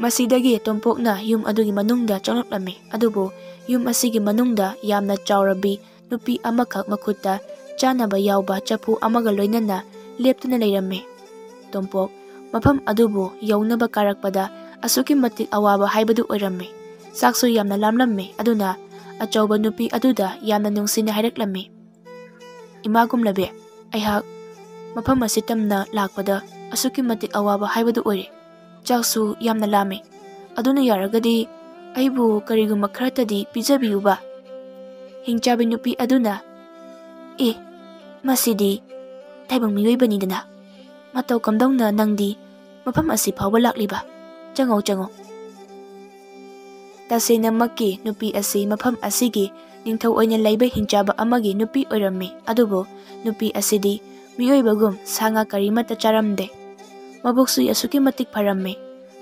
ꯃꯁꯤꯗꯒꯤ ꯇꯣꯝꯄꯣꯛꯅ ꯌꯨꯝ ꯑꯗꯨꯒꯤ ꯃꯅꯨꯡꯗ ꯆꯪꯂꯛꯂꯝꯃꯤ꯫ ꯑꯗꯨꯕꯨ ꯌꯨꯝ ꯑꯁꯤꯒꯤ ꯃꯅꯨꯡꯗ ꯌꯥꯝꯅ ꯆꯥꯎꯔꯕꯤ ꯅꯨꯄꯤ ꯑꯃꯈꯛ ꯃꯈꯨꯠꯇ ꯆꯥꯅꯕ ꯌꯥꯎꯕ ꯆꯐꯨ ꯑꯃꯒ ꯂꯣꯏꯅꯅ ꯂꯦꯞꯇꯨꯅ ꯂꯩꯔꯝꯃꯤ꯫ ꯇꯣꯝꯄꯣꯛ ꯃꯐꯝ ꯑꯗꯨꯕꯨ ꯌꯧꯅꯕ ꯀꯥꯔꯛꯄꯗ ꯑꯁꯨꯛꯀꯤ ꯃꯇꯤꯛ ꯑꯋꯥꯕ ꯍꯥꯏꯕꯗꯨ ꯑꯣꯏꯔꯝꯃꯤ꯫ ꯆꯥꯛꯁꯨ ꯌꯥꯝꯅ ꯂꯥꯝꯂꯝꯃꯤ꯫ ꯑꯗꯨꯅ ꯑꯆꯧꯕ ꯅꯨꯄꯤ ꯑꯗꯨꯗ ꯌꯥꯝꯅ ꯅꯨꯡꯁꯤꯅ ꯍꯥꯏꯔꯛꯂꯝꯃꯤ, "ꯏꯃꯥ ꯀꯨꯝꯂꯕꯤ, ꯑꯩꯍꯥꯛ ꯃꯐꯝ ꯑꯁꯤ ꯇꯝꯅ ꯂꯥꯛꯄꯗ ꯑꯁꯨꯛꯀꯤ ꯃꯇꯤꯛ ꯑꯋꯥꯕ ꯍꯥꯏꯕꯗꯨ ꯑꯣꯏꯔꯦ꯫ ꯆꯥꯛꯁꯨ ꯌꯥꯝꯅ ꯂꯥꯝꯃꯤ꯫ ꯑꯗꯨꯅ ꯌꯥꯔꯒꯗꯤ ꯑꯩꯕꯨ ꯀꯔꯤꯒꯨꯝꯕ ꯈꯔꯇꯗꯤ ꯄꯤꯖꯕꯤꯌꯨꯕ"꯫ ꯍꯤꯡꯆꯥꯕꯤ ꯅꯨꯄꯤ ꯑꯗꯨꯅ, "ꯑꯦ, ꯃꯁꯤꯗꯤ ꯇꯥꯏꯕꯪ ꯃꯤꯑꯣꯏꯕꯅꯤꯗꯅ꯫ ꯃꯇꯧ ꯀꯝꯗꯧꯅ ꯅꯪꯗꯤ ꯃꯐꯝ ꯑꯁꯤ ꯐꯥꯎꯕ ꯂꯥꯛꯂꯤꯕ? ꯆꯪꯉꯣ, ꯆꯪꯉꯣ"꯫ ꯇꯁꯦꯡꯅꯃꯛꯀꯤ ꯅꯨꯄꯤ ꯑꯁꯤ ꯃꯐꯝ ꯑꯁꯤꯒꯤ ꯅꯤꯡꯊꯧ ꯑꯣꯏꯅ ꯂꯩꯕ ꯍꯤꯡꯆꯥꯕ ꯑꯃꯒꯤ ꯅꯨꯄꯤ ꯑꯣꯏꯔꯝꯃꯤ꯫ ꯑꯗꯨꯕꯨ ꯅꯨꯄꯤ ꯑꯁꯤꯗꯤ ꯃꯤꯑꯣꯏꯕꯒꯨꯝ ꯁꯥ ꯉꯥ ꯀꯔꯤꯃꯠꯇ ꯆꯥꯔꯝꯗꯦ꯫ ꯃꯕꯨꯛꯁꯨ ꯑꯁꯨꯛꯀꯤ ꯃꯇꯤꯛ ꯐꯔꯝꯃꯤ꯫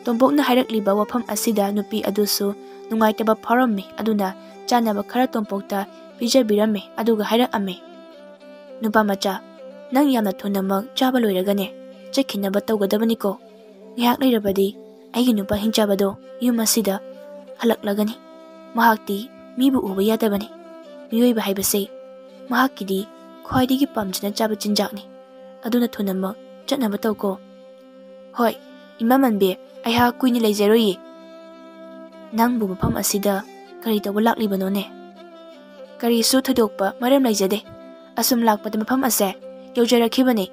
ꯇꯣꯝꯄꯣꯛꯅ ꯍꯥꯏꯔꯛꯂꯤꯕ ꯋꯥꯐꯝ ꯑꯁꯤꯗ ꯅꯨꯄꯤ ꯑꯗꯨꯁꯨ ꯅꯨꯡꯉꯥꯏꯇꯕ ꯐꯥꯎꯔꯝꯃꯤ꯫ ꯑꯗꯨꯅ ꯆꯥꯅꯕ ꯈꯔ ꯇꯣꯝꯄꯣꯛꯇ ꯄꯤꯖꯕꯤꯔꯝꯃꯤ꯫ ꯑꯗꯨꯒ ꯍꯥꯏꯔꯛꯑꯝꯃꯤ, "ꯅꯨꯄꯥ ꯃꯆꯥ, ꯅꯪ ꯌꯥꯝꯅ ꯊꯨꯅꯃꯛ ꯆꯥꯕ ꯂꯣꯏꯔꯒꯅꯦ, ꯆꯠꯈꯤꯅꯕ ꯇꯧꯒꯗꯕꯅꯤꯀꯣ꯫ ꯉꯥꯏꯍꯥꯛ ꯂꯩꯔꯕꯗꯤ ꯑꯩꯒꯤ ꯅꯨꯄꯥ ꯍꯤꯡꯆꯥꯕꯗꯣ ꯌꯨꯝ ꯑꯁꯤꯗ ꯍꯜꯂꯛꯂꯒꯅꯤ꯫ ꯃꯍꯥꯛꯇꯤ ꯃꯤꯕꯨ ꯎꯕ ꯌꯥꯗꯕꯅꯤ꯫ ꯃꯤꯑꯣꯏꯕ ꯍꯥꯏꯕꯁꯦ ꯃꯍꯥꯛꯀꯤꯗꯤ ꯈ꯭ꯋꯥꯏꯗꯒꯤ ꯄꯥꯝꯖꯅ ꯆꯥꯕ ꯆꯤꯟꯖꯥꯛꯅꯤ꯫ ꯑꯗꯨꯅ ꯊꯨꯅꯃꯛ ꯆꯠꯅꯕ ꯇꯧꯀꯣ꯫" "ꯍꯣꯏ, ꯏꯃꯥ ꯃꯟꯕꯤ, ꯑꯩꯍꯥꯛ ꯀꯨꯏꯅ ꯂꯩꯖꯔꯣꯏꯌꯦ꯫" "ꯅꯪꯕꯨ ꯃꯐꯝ ꯑꯁꯤꯗ ꯀꯔꯤ ꯇꯧꯕ ꯂꯥꯛꯂꯤꯕꯅꯣꯅꯦ?" "ꯀꯔꯤꯁꯨ ꯊꯣꯏꯗꯣꯛꯄ ꯃꯔꯝ ꯂꯩꯖꯗꯦ꯫ ꯑꯁꯨꯝ ꯂꯥꯛꯄꯗ ꯃꯐꯝ ꯑꯁꯦ ꯌꯧꯖꯔꯛꯈꯤꯕꯅꯤ꯫"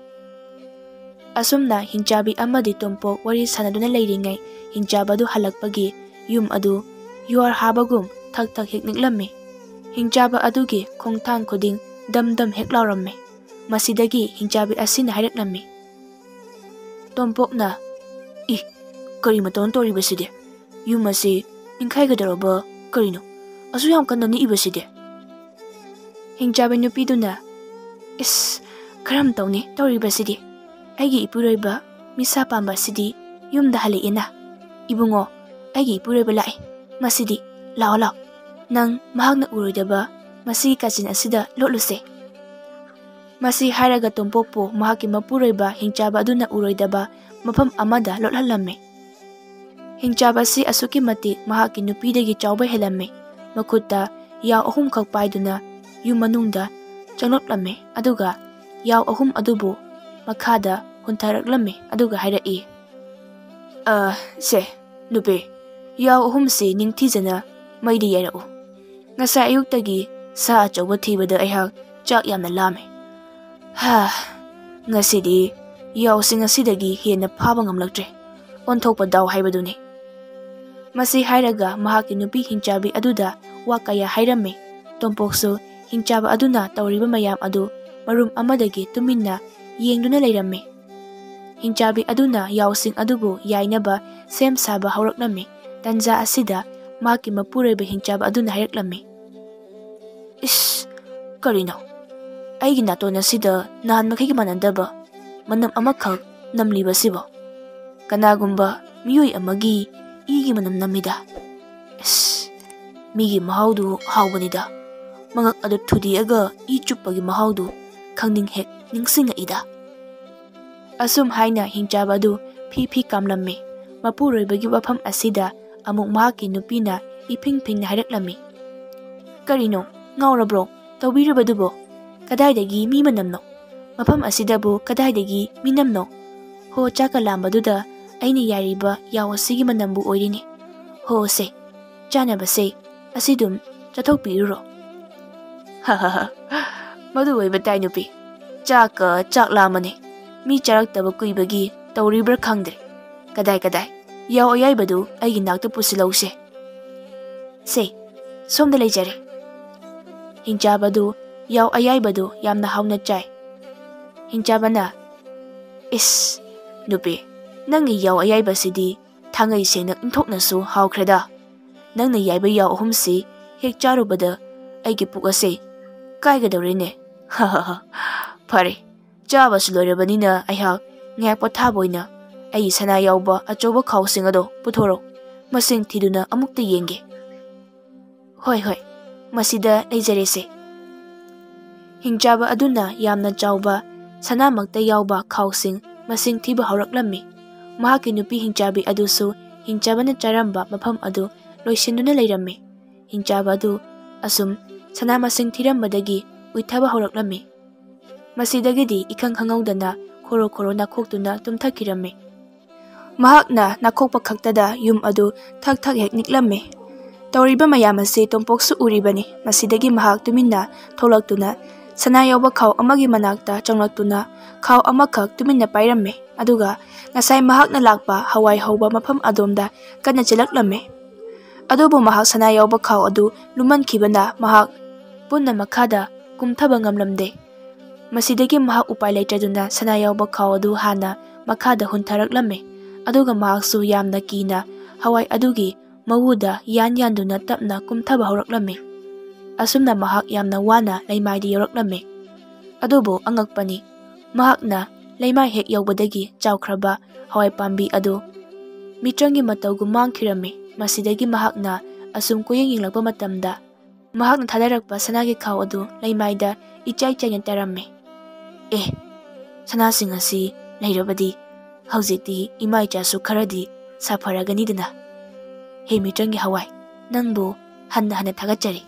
ꯑꯁꯨꯝꯅ ꯍꯤꯡꯆꯥꯕꯤ ꯑꯃꯗꯤ ꯇꯣꯝꯄꯣꯛ ꯋꯥꯔꯤ ꯁꯥꯟꯅꯗꯨꯅ ꯂꯩꯔꯤꯉꯩ, ꯍꯤꯡꯆꯥꯕ ꯑꯗꯨ ꯍꯜꯂꯛꯄꯒꯤ ꯌꯨꯝ ꯑꯗꯨ ꯌꯨꯍꯥꯔ ꯍꯥꯕꯒꯨꯝ ꯊꯛ ꯊꯛ ꯍꯦꯛ ꯅꯤꯛꯂꯝꯃꯤ꯫ ꯍꯤꯡꯆꯥꯕ ꯑꯗꯨꯒꯤ ꯈꯣꯡꯊꯥꯡ ꯈꯨꯗꯤꯡ ꯗꯝ ꯗꯝ ꯍꯦꯛ ꯂꯥꯎꯔꯝꯃꯤ꯫ ꯃꯁꯤꯗꯒꯤ ꯍꯤꯡꯆꯥꯕꯤ ꯑꯁꯤꯅ ꯍꯥꯏꯔꯛꯂꯝꯃꯤ꯫ ꯇꯣꯝꯄꯣꯛꯅ, "ꯏ, ꯀꯔꯤ ꯃꯇꯧꯅ ꯇꯧꯔꯤꯕꯁꯤꯗꯤ? ꯌꯨꯝ ꯑꯁꯤ ꯅꯤꯡꯈꯥꯏꯒꯗꯧꯔꯕ ꯀꯔꯤꯅꯣ? ꯑꯁꯨꯛ ꯌꯥꯝ ꯀꯟꯅ ꯅꯤꯛꯏꯕꯁꯤꯗꯤ?" ꯍꯤꯡꯆꯥꯕꯤ ꯅꯨꯄꯤꯗꯨꯅ, "ꯏꯁ, ꯀꯔꯝ ꯇꯧꯅꯤ ꯇꯧꯔꯤꯕꯁꯤꯗꯤ? ꯑꯩꯒꯤ ꯏꯄꯨꯔꯣꯏꯕ ꯃꯤꯁꯥ ꯄꯥꯝꯕ ꯑꯁꯤꯗꯤ ꯌꯨꯝꯗ ꯍꯜꯂꯛꯑꯦꯅ꯫ ꯏꯕꯨꯡꯉꯣ, ꯑꯩꯒꯤ ꯏꯄꯨꯔꯣꯏꯕ ꯂꯥꯛꯑꯦ꯫ ꯃꯁꯤꯗꯤ, ꯂꯥꯛꯑꯣ, ꯂꯥꯛꯑꯣ꯫ ꯅꯪ ꯃꯍꯥꯛꯅ ꯎꯔꯣꯏꯗꯕ ꯃꯁꯤꯒꯤ ꯀꯥꯆꯤꯟ ꯑꯁꯤꯗ ꯂꯣꯠꯂꯨꯁꯦ꯫" ꯃꯁꯤ ꯍꯥꯏꯔꯒ ꯇꯣꯝꯄꯣꯛꯄꯨ ꯃꯍꯥꯛꯀꯤ ꯃꯄꯨꯔꯣꯏꯕ ꯍꯤꯡꯆꯥꯕ ꯑꯗꯨꯅ ꯎꯔꯣꯏꯗꯕ ꯃꯐꯝ ꯑꯃꯗ ꯂꯣꯠꯍꯜꯂꯝꯃꯤ꯫ ꯍꯤꯡꯆꯥꯕ ꯑꯁꯤ ꯑꯁꯨꯛꯀꯤ ꯃꯇꯤꯛ ꯃꯍꯥꯛꯀꯤ ꯅꯨꯄꯤꯗꯒꯤ ꯆꯥꯎꯕ ꯍꯦꯜꯂꯝꯃꯤ꯫ ꯃꯈꯨꯠꯇ ꯌꯥꯎ ꯑꯍꯨꯝꯈꯛ ꯄꯥꯏꯗꯨꯅ ꯌꯨꯝ ꯃꯅꯨꯡꯗ ꯆꯪꯂꯛꯂꯝꯃꯤ, ꯑꯗꯨꯒ ꯌꯥꯎ ꯑꯍꯨꯝ ꯑꯗꯨꯕꯨ ꯃꯈꯥꯗ ꯍꯨꯟꯊꯔꯛꯂꯝꯃꯤ, ꯑꯗꯨꯒ ꯍꯥꯏꯔꯛꯏ, "ꯑ, ꯁꯦ, ꯅꯨꯄꯤ, ꯌꯥꯎ ꯑꯍꯨꯝꯁꯤ ꯅꯤꯡꯊꯤꯖꯅ ꯃꯩꯗ ꯌꯥꯏꯔꯛꯎ꯫ ꯉꯁꯥꯏ ꯑꯌꯨꯛꯇꯒꯤ ꯁꯥ ꯑꯆꯧꯕ ꯊꯤꯕꯗ ꯑꯩꯍꯥꯛ ꯆꯥꯛ ꯌꯥꯝꯅ ꯂꯥꯝꯃꯦ꯫ ꯍꯥ, ꯉꯁꯤꯗꯤ ꯌꯥꯎꯁꯤꯡ ꯑꯁꯤꯗꯒꯤ ꯍꯦꯟꯅ ꯐꯥꯕ ꯉꯝꯂꯛꯇ꯭ꯔꯦ꯫ ꯑꯣꯟꯊꯣꯛꯄ ꯗꯥꯎ ꯍꯥꯏꯕꯗꯨꯅꯤ꯫" ꯃꯁꯤ ꯍꯥꯏꯔꯒ ꯃꯍꯥꯛꯀꯤ ꯅꯨꯄꯤ ꯍꯤꯡꯆꯥꯕꯤ ꯑꯗꯨꯗ ꯋꯥ ꯀꯌꯥ ꯍꯥꯏꯔꯝꯃꯤ꯫ ꯇꯣꯝꯄꯣꯛꯁꯨ ꯍꯤꯡꯆꯥꯕ ꯑꯗꯨꯅ ꯇꯧꯔꯤꯕ ꯃꯌꯥꯝ ꯑꯗꯨ ꯃꯔꯨꯝ ꯑꯃꯗꯒꯤ ꯇꯨꯃꯤꯟꯅ ꯌꯦꯡꯗꯨꯅ ꯂꯩꯔꯝꯃꯤ꯫ ꯍꯤꯡꯆꯥꯕꯤ ꯑꯗꯨꯅ ꯌꯥꯎꯁꯤꯡ ꯑꯗꯨꯕꯨ ꯌꯥꯏꯅꯕ ꯁꯦꯝ ꯁꯥꯕ ꯍꯧꯔꯛꯂꯝꯃꯤ꯫ ꯇꯟꯖꯥ ꯑꯁꯤꯗ ꯃꯍꯥꯛꯀꯤ ꯃꯄꯨꯔꯣꯏꯕ ꯍꯤꯡꯆꯥꯕ ꯑꯗꯨꯅ ꯍꯥꯏꯔꯛꯂꯝꯃꯤ, ꯏꯁ, ꯀꯔꯤꯅꯣ? ꯑꯩꯒꯤ ꯅꯥꯇꯣꯟ ꯑꯁꯤꯗ ꯅꯍꯥꯟ ꯃꯈꯩꯒ ꯃꯥꯟꯅꯗꯕ ꯃꯅꯝ ꯑꯃꯈꯛ ꯅꯝꯂꯤꯕꯁꯤꯕꯣ? ꯀꯅꯥꯒꯨꯝꯕ ꯃꯤꯑꯣꯏ ꯑꯃꯒꯤ ꯏꯒꯤ ꯃꯅꯝ ꯅꯝꯃꯤꯗ꯫ ꯏꯁ, ꯃꯤꯒꯤ ꯃꯍꯥꯎꯗꯨ ꯍꯥꯎꯕꯅꯤꯗ꯫ ꯃꯉꯛ ꯑꯗꯨ ꯊꯨꯗꯦꯛꯑꯒ ꯏ ꯆꯨꯞꯄꯒꯤ ꯃꯍꯥꯎꯗꯨ ꯈꯪꯅꯤꯡ ꯍꯦꯛ ꯅꯤꯡꯁꯤꯡꯉꯛꯏꯗ꯫ ꯑꯁꯨꯝ ꯍꯥꯏꯅ ꯍꯤꯡꯆꯥꯕ ꯑꯗꯨ ꯐꯤ ꯐꯤ ꯀꯥꯝꯂꯝꯃꯤ꯫ ꯃꯄꯨꯔꯣꯏꯕꯒꯤ ꯋꯥꯐꯝ ꯑꯁꯤꯗ ꯑꯃꯨꯛ ꯃꯍꯥꯛꯀꯤ ꯅꯨꯄꯤꯅ ꯏꯐꯤꯡ ꯐꯤꯡꯅ ꯍꯥꯏꯔꯛꯂꯝꯃꯤ꯫ "ꯀꯔꯤꯅꯣ? ꯉꯥꯎꯔꯕ꯭ꯔꯣ? ꯇꯧꯕꯤꯔꯤꯕꯗꯨꯕꯣ? ꯀꯗꯥꯏꯗꯒꯤ ꯃꯤ ꯃꯅꯝꯅꯣ? ꯃꯐꯝ ꯑꯁꯤꯗꯕꯨ ꯀꯗꯥꯏꯗꯒꯤ ꯃꯤꯅꯝꯅꯣ? ꯍꯣ, ꯆꯥꯛꯀ ꯂꯥꯝꯕꯗꯨꯗ ꯑꯩꯅ ꯌꯥꯏꯔꯤꯕ ꯌꯥꯎ ꯑꯁꯤꯒꯤ ꯃꯅꯝꯕꯨ ꯑꯣꯏꯔꯤꯅꯤ꯫ ꯍꯣ ꯁꯦ, ꯆꯥꯅꯕꯁꯦ ꯑꯁꯤꯗꯨꯝ ꯆꯥꯊꯣꯛꯄꯤꯔꯨꯔꯣ꯫" "ꯍ ꯍ ꯍ, ꯃꯗꯨ ꯑꯣꯏꯕ ꯇꯥꯏ ꯅꯨꯄꯤ꯫ ꯆꯥꯛꯀ ꯆꯥꯛ ꯂꯥꯝꯃꯅꯤ꯫ ꯃꯤ ꯆꯥꯔꯛꯇꯕ ꯀꯨꯏꯕꯒꯤ ꯇꯧꯔꯤꯕ꯭ꯔꯥ ꯈꯪꯗ꯭ꯔꯦ꯫ ꯀꯗꯥꯏ ꯀꯗꯥꯏ, ꯌꯥꯎ ꯑꯌꯥꯏꯕꯗꯨ ꯑꯩꯒꯤ ꯅꯥꯛꯇ ꯄꯨꯁꯤꯜꯂꯧꯁꯦ꯫" "ꯁꯦ, ꯁꯣꯝꯗ ꯂꯩꯖꯔꯦ꯫" ꯍꯤꯡꯆꯥꯕꯗꯨ ꯌꯥꯎ ꯑꯌꯥꯏꯕꯗꯨ ꯌꯥꯝꯅ ꯍꯥꯎꯅ ꯆꯥꯏ꯫ ꯍꯤꯡꯆꯥꯕꯅ, "ꯏꯁ, ꯅꯨꯄꯤ, ꯅꯪꯒꯤ ꯌꯥꯎ ꯑꯌꯥꯏꯕꯁꯤꯗꯤ ꯊꯥꯡꯉꯩ ꯁꯦꯡꯅ ꯏꯟꯊꯣꯛꯅꯁꯨ ꯍꯥꯎꯈ꯭ꯔꯦꯗ꯫ ꯅꯪꯅ ꯌꯥꯏꯕ ꯌꯥꯎ ꯑꯍꯨꯝꯁꯤ ꯍꯦꯛ ꯆꯥꯔꯨꯕꯗ ꯑꯩꯒꯤ ꯄꯨꯛ ꯑꯁꯦ ꯀꯥꯏꯒꯗꯧꯔꯦꯅꯦ꯫ ꯍ ꯍ ꯍ꯫ ꯐꯔꯦ, ꯆꯥꯕꯁꯨ ꯂꯣꯏꯔꯕꯅꯤꯅ ꯑꯩꯍꯥꯛ ꯉꯥꯏꯍꯥꯛ ꯄꯣꯊꯥꯕ ꯑꯣꯏꯅ ꯑꯩꯒꯤ ꯁꯅꯥ ꯌꯥꯎꯕ ꯑꯆꯧꯕ ꯈꯥꯎꯁꯤꯡ ꯑꯗꯣ ꯄꯨꯊꯣꯔꯛꯎ꯫ ꯃꯁꯤꯡ ꯊꯤꯗꯨꯅ ꯑꯃꯨꯛꯇ ꯌꯦꯡꯒꯦ꯫" "ꯍꯣꯏ, ꯍꯣꯏ, ꯃꯁꯤꯗ ꯂꯩꯖꯔꯦꯁꯦ꯫" ꯍꯤꯡꯆꯥꯕ ꯑꯗꯨꯅ ꯌꯥꯝꯅ ꯆꯥꯎꯕ, ꯁꯅꯥꯃꯛꯇ ꯌꯥꯎꯕ ꯈꯥꯎꯁꯤꯡ ꯃꯁꯤꯡ ꯊꯤꯕ ꯍꯧꯔꯛꯂꯝꯃꯤ꯫ ꯃꯍꯥꯛꯀꯤ ꯅꯨꯄꯤ ꯍꯤꯡꯆꯥꯕꯤ ꯑꯗꯨꯁꯨ ꯍꯤꯡꯆꯥꯕꯅ ꯆꯥꯔꯝꯕ ꯃꯐꯝ ꯑꯗꯨ ꯂꯣꯏꯁꯤꯟꯗꯨꯅ ꯂꯩꯔꯝꯃꯤ꯫ ꯍꯤꯡꯆꯥꯕ ꯑꯗꯨ ꯑꯁꯨꯝ ꯁꯅꯥ ꯃꯁꯤꯡ ꯊꯤꯔꯝꯕꯗꯒꯤ ꯎꯏꯊꯕ ꯍꯧꯔꯛꯂꯝꯃꯤ꯫ ꯃꯁꯤꯗꯒꯤꯗꯤ ꯏꯈꯪ ꯈꯪꯍꯧꯗꯅ ꯈꯣꯔꯣ ꯈꯣꯔꯣ ꯅꯥꯈꯣꯛꯇꯨꯅ ꯇꯨꯝꯊꯈꯤꯔꯝꯃꯤ꯫ ꯃꯍꯥꯛꯅ ꯅꯥꯈꯣꯛꯄ ꯈꯛꯇꯗ ꯌꯨꯝ ꯑꯗꯨ ꯊꯛ ꯊꯛ ꯍꯦꯛ ꯅꯤꯛꯂꯝꯃꯤ꯫ ꯇꯧꯔꯤꯕ ꯃꯌꯥꯝ ꯑꯁꯤ ꯇꯣꯝꯄꯣꯛꯁꯨ ꯎꯔꯤꯕꯅꯤ꯫ ꯃꯁꯤꯗꯒꯤ ꯃꯍꯥꯛ ꯇꯨꯃꯤꯟꯅ ꯊꯣꯛꯂꯛꯇꯨꯅ ꯁꯅꯥ ꯌꯥꯎꯕ ꯈꯥꯎ ꯑꯃꯒꯤ ꯃꯅꯥꯛꯇ ꯆꯪꯂꯛꯇꯨꯅ ꯈꯥꯎ ꯑꯃꯈꯛ ꯇꯨꯃꯤꯟꯅ ꯄꯥꯏꯔꯝꯃꯤ꯫ ꯑꯗꯨꯒ ꯉꯁꯥꯏ ꯃꯍꯥꯛꯅ ꯂꯥꯛꯄ ꯍꯋꯥꯏ ꯍꯧꯕ ꯃꯐꯝ ꯑꯗꯣꯝꯗ ꯀꯟꯅ ꯆꯦꯜꯂꯛꯂꯝꯃꯤ꯫ ꯑꯗꯨꯕꯨ ꯃꯍꯥꯛ ꯁꯅꯥ ꯌꯥꯎꯕ ꯈꯥꯎ ꯑꯗꯨ ꯂꯨꯝꯃꯟꯈꯤꯕꯅ ꯃꯍꯥꯛ ꯄꯨꯟꯅ ꯃꯈꯥꯗ ꯀꯨꯝꯊꯕ ꯉꯝꯂꯝꯗꯦ꯫ ꯃꯁꯤꯗꯒꯤ ꯃꯍꯥꯛ ꯎꯄꯥꯏ ꯂꯩꯇꯗꯨꯅ ꯁꯅꯥ ꯌꯥꯎꯕ ꯈꯥꯎ ꯑꯗꯨ ꯍꯥꯟꯅ ꯃꯈꯥꯗ ꯍꯨꯟꯊꯔꯛꯂꯝꯃꯤ꯫ ꯑꯗꯨꯒ ꯃꯍꯥꯛꯁꯨ ꯌꯥꯝꯅ ꯀꯤꯅ ꯍꯋꯥꯏ ꯑꯗꯨꯒꯤ ꯃꯎꯗ ꯌꯥꯟ ꯌꯥꯟꯗꯨꯅ ꯇꯞꯅ ꯀꯨꯝꯊꯕ ꯍꯧꯔꯛꯂꯝꯃꯤ꯫ ꯑꯁꯨꯝꯅ ꯃꯍꯥꯛ ꯌꯥꯝꯅ ꯋꯥꯅ ꯂꯩꯃꯥꯏꯗ ꯌꯧꯔꯛꯂꯝꯃꯤ꯫ ꯑꯗꯨꯕꯨ ꯑꯉꯛꯄꯅꯤ, ꯃꯍꯥꯛꯅ ꯂꯩꯃꯥꯏ ꯍꯦꯛ ꯌꯧꯕꯗꯒꯤ ꯆꯥꯎꯈ꯭ꯔꯕ ꯍꯋꯥꯏ ꯄꯥꯝꯕꯤ ꯑꯗꯨ ꯃꯤꯇ꯭ꯔꯪꯒꯤ ꯃꯇꯧꯒꯨꯝ ꯃꯥꯡꯈꯤꯔꯝꯃꯤ꯫ ꯃꯁꯤꯗꯒꯤ ꯃꯍꯥꯛꯅ ꯑꯁꯨꯝ ꯀꯣꯏꯌꯦꯡ ꯌꯦꯡꯂꯛꯄ ꯃꯇꯝꯗ, ꯃꯍꯥꯛꯅ ꯊꯥꯗꯔꯛꯄ ꯁꯅꯥꯒꯤ ꯈꯥꯎ ꯑꯗꯨ ꯂꯩꯃꯥꯏꯗ ꯏꯆꯥꯏ ꯆꯥꯏꯅ ꯇꯥꯔꯝꯃꯤ꯫ "ꯑꯦ, ꯁꯅꯥꯁꯤꯡ ꯑꯁꯤ ꯂꯩꯔꯕꯗꯤ ꯍꯧꯖꯤꯛꯇꯤ ꯏꯃꯥ ꯏꯆꯥꯁꯨ ꯈꯔꯗꯤ ꯁꯥꯐꯔꯒꯅꯤꯗꯅ꯫ ꯍꯦ ꯃꯤꯇ꯭ꯔꯪꯒꯤ ꯍꯋꯥꯏ, ꯅꯪꯕꯨ ꯍꯟꯅ ꯍꯟꯅ ꯊꯥꯒꯠꯆꯔꯤ"꯫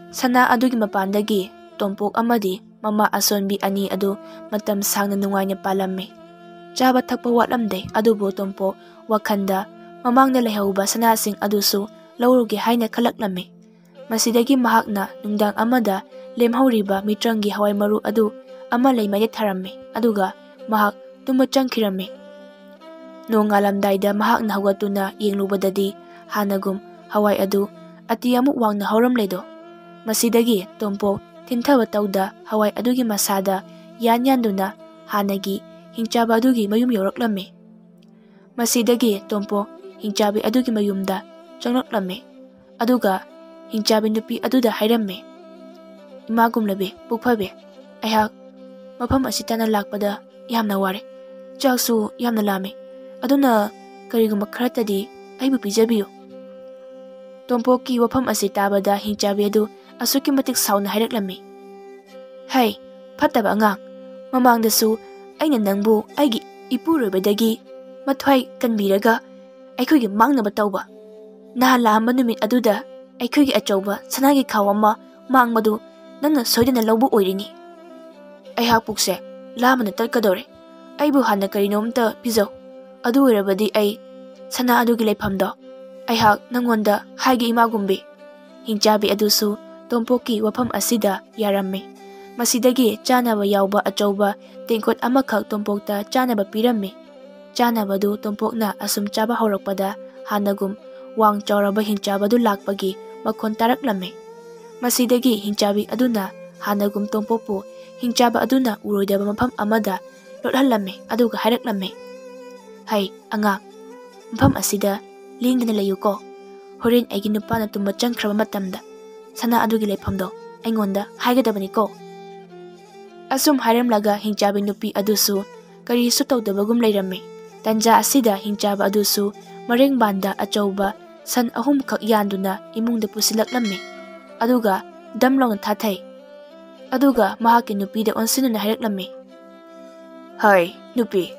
ꯁꯅꯥ ꯑꯗꯨꯒꯤ ꯃꯄꯥꯟꯗꯒꯤ ꯇꯣꯝꯄꯣꯛ ꯑꯃꯗꯤ ꯃꯃꯥ ꯑꯁꯣꯟꯕꯤ ꯑꯅꯤ ꯑꯗꯨ ꯃꯇꯝ ꯁꯥꯡꯅ ꯅꯨꯡꯉꯥꯏꯅ ꯄꯥꯜꯂꯝꯃꯤ꯫ ꯆꯥꯕ ꯊꯛꯄ ꯋꯥꯠꯂꯝꯗꯦ, ꯑꯗꯨꯕꯨ ꯇꯣꯝꯄꯣꯛ ꯋꯥꯈꯜꯗ ꯃꯃꯥꯡꯗ ꯂꯩꯍꯧꯕ ꯁꯅꯥꯁꯤꯡ ꯑꯗꯨꯁꯨ ꯂꯧꯔꯨꯒꯦ ꯍꯥꯏꯅ ꯈꯜꯂꯛꯂꯝꯃꯤ꯫ ꯃꯁꯤꯗꯒꯤ ꯃꯍꯥꯛꯅ ꯅꯨꯡꯗꯥꯡ ꯑꯃꯗ ꯂꯦꯝꯍꯧꯔꯤꯕ ꯃꯤꯇ꯭ꯔꯪꯒꯤ ꯍꯋꯥꯏ ꯃꯔꯨ ꯑꯗꯨ ꯑꯃ ꯂꯩꯃꯥꯏꯗ ꯊꯥꯔꯝꯃꯤ, ꯑꯗꯨꯒ ꯃꯍꯥꯛ ꯇꯨꯝꯕ ꯆꯪꯈꯤꯔꯝꯃꯤ꯫ ꯅꯣꯡꯉꯥꯜꯂꯝꯗꯥꯏꯗ ꯃꯍꯥꯛꯅ ꯍꯧꯒꯠꯇꯨꯅ ꯌꯦꯡꯂꯨꯕꯗꯗꯤ, ꯍꯥꯟꯅꯒꯨꯝ ꯍꯋꯥꯏ ꯑꯗꯨ ꯑꯇꯤ ꯑꯃꯨꯛ ꯋꯥꯡꯅ ꯍꯧꯔꯝꯂꯦꯗꯣ꯫ ꯃꯁꯤꯗꯒꯤ ꯇꯣꯝꯄꯣꯛ ꯊꯤꯟꯊꯕ ꯇꯧꯗ ꯍꯋꯥꯏ ꯑꯗꯨꯒꯤ ꯃꯁꯥꯗ ꯌꯥꯟ ꯌꯥꯟꯗꯨꯅ ꯍꯥꯟꯅꯒꯤ ꯍꯤꯡꯆꯥꯕ ꯑꯗꯨꯒꯤ ꯃꯌꯨꯝ ꯌꯧꯔꯛꯂꯝꯃꯤ꯫ ꯃꯁꯤꯗꯒꯤ ꯇꯣꯝꯄꯣꯛ ꯍꯤꯡꯆꯥꯕꯤ ꯑꯗꯨꯒꯤ ꯃꯌꯨꯝꯗ ꯆꯪꯂꯛꯂꯝꯃꯤ, ꯑꯗꯨꯒ ꯍꯤꯡꯆꯥꯕꯤ ꯅꯨꯄꯤ ꯑꯗꯨꯗ ꯍꯥꯏꯔꯝꯃꯤ, "ꯏꯃꯥ ꯒꯨꯝꯂꯕꯤ, ꯄꯨꯛ ꯐꯕꯤ, ꯑꯩꯍꯥꯛ ꯃꯐꯝ ꯑꯁꯤ ꯇꯥꯟꯅ ꯂꯥꯛꯄꯗ ꯌꯥꯝꯅ ꯋꯥꯔꯦ꯫ ꯆꯥꯛꯁꯨ ꯌꯥꯝꯅ ꯂꯥꯝꯃꯤ꯫ ꯑꯗꯨꯅ ꯀꯔꯤꯒꯨꯝꯕ ꯈꯔꯇꯗꯤ ꯑꯩꯕꯨ ꯄꯤꯖꯕꯤꯌꯨ"꯫ ꯇꯣꯝꯄꯣꯛꯀꯤ ꯋꯥꯐꯝ ꯑꯁꯤ ꯇꯥꯕꯗ ꯍꯤꯡꯆꯥꯕꯤ ꯑꯗꯨ ꯑꯁꯨꯛꯀꯤ ꯃꯇꯤꯛ ꯁꯥꯎꯅ ꯍꯥꯏꯔꯛꯂꯝꯃꯤ, "ꯍꯩ, ꯐꯠꯇꯕ ꯑꯉꯥꯡ! ꯃꯃꯥꯡꯗꯁꯨ ꯑꯩꯅ ꯅꯪꯕꯨ ꯑꯩꯒꯤ ꯏꯄꯨꯔꯣꯏꯕꯗꯒꯤ ꯃꯊ꯭ꯋꯥꯏ ꯀꯟꯕꯤꯔꯒ ꯑꯩꯈꯣꯏꯒꯤ ꯃꯥꯡꯅꯕ ꯇꯧꯕ꯫ ꯅꯍꯥꯟ ꯂꯥꯛꯑꯝꯕ ꯅꯨꯃꯤꯠ ꯑꯗꯨꯗ ꯑꯩꯈꯣꯏꯒꯤ ꯑꯆꯧꯕ ꯁꯅꯥꯒꯤ ꯈꯥꯎ ꯑꯃ ꯃꯥꯡꯕꯗꯨ ꯅꯪꯅ ꯁꯣꯏꯗꯅ ꯂꯧꯕ ꯑꯣꯏꯔꯤꯅꯤ꯫ ꯑꯩꯍꯥꯛ ꯄꯨꯛꯁꯦ ꯂꯥꯝꯕꯅ ꯇꯠꯀꯗꯧꯔꯦ꯫ ꯑꯩꯕꯨ ꯍꯥꯟꯅ ꯀꯔꯤꯅꯣꯝꯇ ꯄꯤꯖꯧ꯫ ꯑꯗꯨ ꯑꯣꯏꯔꯕꯗꯤ ꯑꯩ ꯁꯅꯥ ꯑꯗꯨꯒꯤ ꯂꯩꯐꯝꯗꯣ ꯑꯩꯍꯥꯛ ꯅꯪꯉꯣꯟꯗ ꯍꯥꯏꯒꯦ, ꯏꯃꯥꯒꯨꯝꯕꯤ"꯫ ꯍꯤꯡꯆꯥꯕꯤ ꯑꯗꯨꯁꯨ ꯇꯣꯝꯄꯣꯛꯀꯤ ꯋꯥꯐꯝ ꯑꯁꯤꯗ ꯌꯥꯔꯝꯃꯤ꯫ ꯃꯁꯤꯗꯒꯤ ꯆꯥꯅꯕ ꯌꯥꯎꯕ ꯑꯆꯧꯕ ꯇꯦꯡꯀꯣꯠ ꯑꯃꯈꯛ ꯇꯣꯝꯄꯣꯛꯇ ꯆꯥꯅꯕ ꯄꯤꯔꯝꯃꯤ꯫ ꯆꯥꯅꯕꯗꯨ ꯇꯣꯝꯄꯣꯛꯅ ꯑꯁꯨꯝ ꯆꯥꯕ ꯍꯧꯔꯛꯄꯗ, ꯍꯥꯟꯅꯒꯨꯝ ꯋꯥꯡ ꯆꯥꯎꯔꯕ ꯍꯤꯡꯆꯥꯕ ꯑꯗꯨ ꯂꯥꯛꯄꯒꯤ ꯃꯈꯣꯟ ꯇꯥꯔꯛꯂꯝꯃꯤ꯫ ꯃꯁꯤꯗꯒꯤ ꯍꯤꯡꯆꯥꯕꯤ ꯑꯗꯨꯅ ꯍꯥꯟꯅꯒꯨꯝ ꯇꯣꯝꯄꯣꯛꯄꯨ ꯍꯤꯡꯆꯥꯕ ꯑꯗꯨꯅ ꯎꯔꯣꯏꯗꯕ ꯃꯐꯝ ꯑꯃꯗ ꯂꯣꯠꯍꯜꯂꯝꯃꯤ, ꯑꯗꯨꯒ ꯍꯥꯏꯔꯛꯂꯝꯃꯤ, "ꯍꯩ ꯑꯉꯥꯡ, ꯃꯐꯝ ꯑꯁꯤꯗ ꯂꯦꯡꯗꯅ ꯂꯩꯌꯨꯀꯣ꯫ ꯍꯣꯔꯦꯟ ꯑꯩꯒꯤ ꯅꯨꯄꯥꯅ ꯇꯨꯝꯕ ꯆꯪꯈ꯭ꯔꯕ ꯃꯇꯝꯗ ꯁꯅꯥ ꯑꯗꯨꯒꯤ ꯂꯩꯐꯝꯗꯣ ꯑꯩꯉꯣꯟꯗ ꯍꯥꯏꯒꯗꯕꯅꯤꯀꯣ꯫ ꯑꯁꯨꯝ ꯍꯥꯏꯔꯝꯂꯒ ꯍꯤꯡꯆꯥꯕꯤ ꯅꯨꯄꯤ ꯑꯗꯨꯁꯨ ꯀꯔꯤꯁꯨ ꯇꯧꯗꯕꯒꯨꯝ ꯂꯩꯔꯝꯃꯤ꯫ ꯇꯟꯖꯥ ꯑꯁꯤꯗ ꯍꯤꯡꯆꯥꯕ ꯑꯗꯨꯁꯨ ꯃꯔꯦꯡꯕꯥꯟꯗ ꯑꯆꯧꯕ ꯁꯟ ꯑꯍꯨꯝꯈꯛ ꯌꯥꯟꯗꯨꯅ ꯏꯃꯨꯡꯗ ꯄꯨꯁꯤꯜꯂꯛꯂꯝꯃꯤ꯫ ꯑꯗꯨꯒ ꯗꯝ ꯂꯥꯎꯅ ꯊꯥꯊꯩ꯫ ꯑꯗꯨꯒ ꯃꯍꯥꯛꯀꯤ ꯅꯨꯄꯤꯗ ꯑꯣꯟꯁꯤꯟꯗꯨꯅ ꯍꯥꯏꯔꯛꯂꯝꯃꯤ, "ꯍꯥꯏ, ꯅꯨꯄꯤ,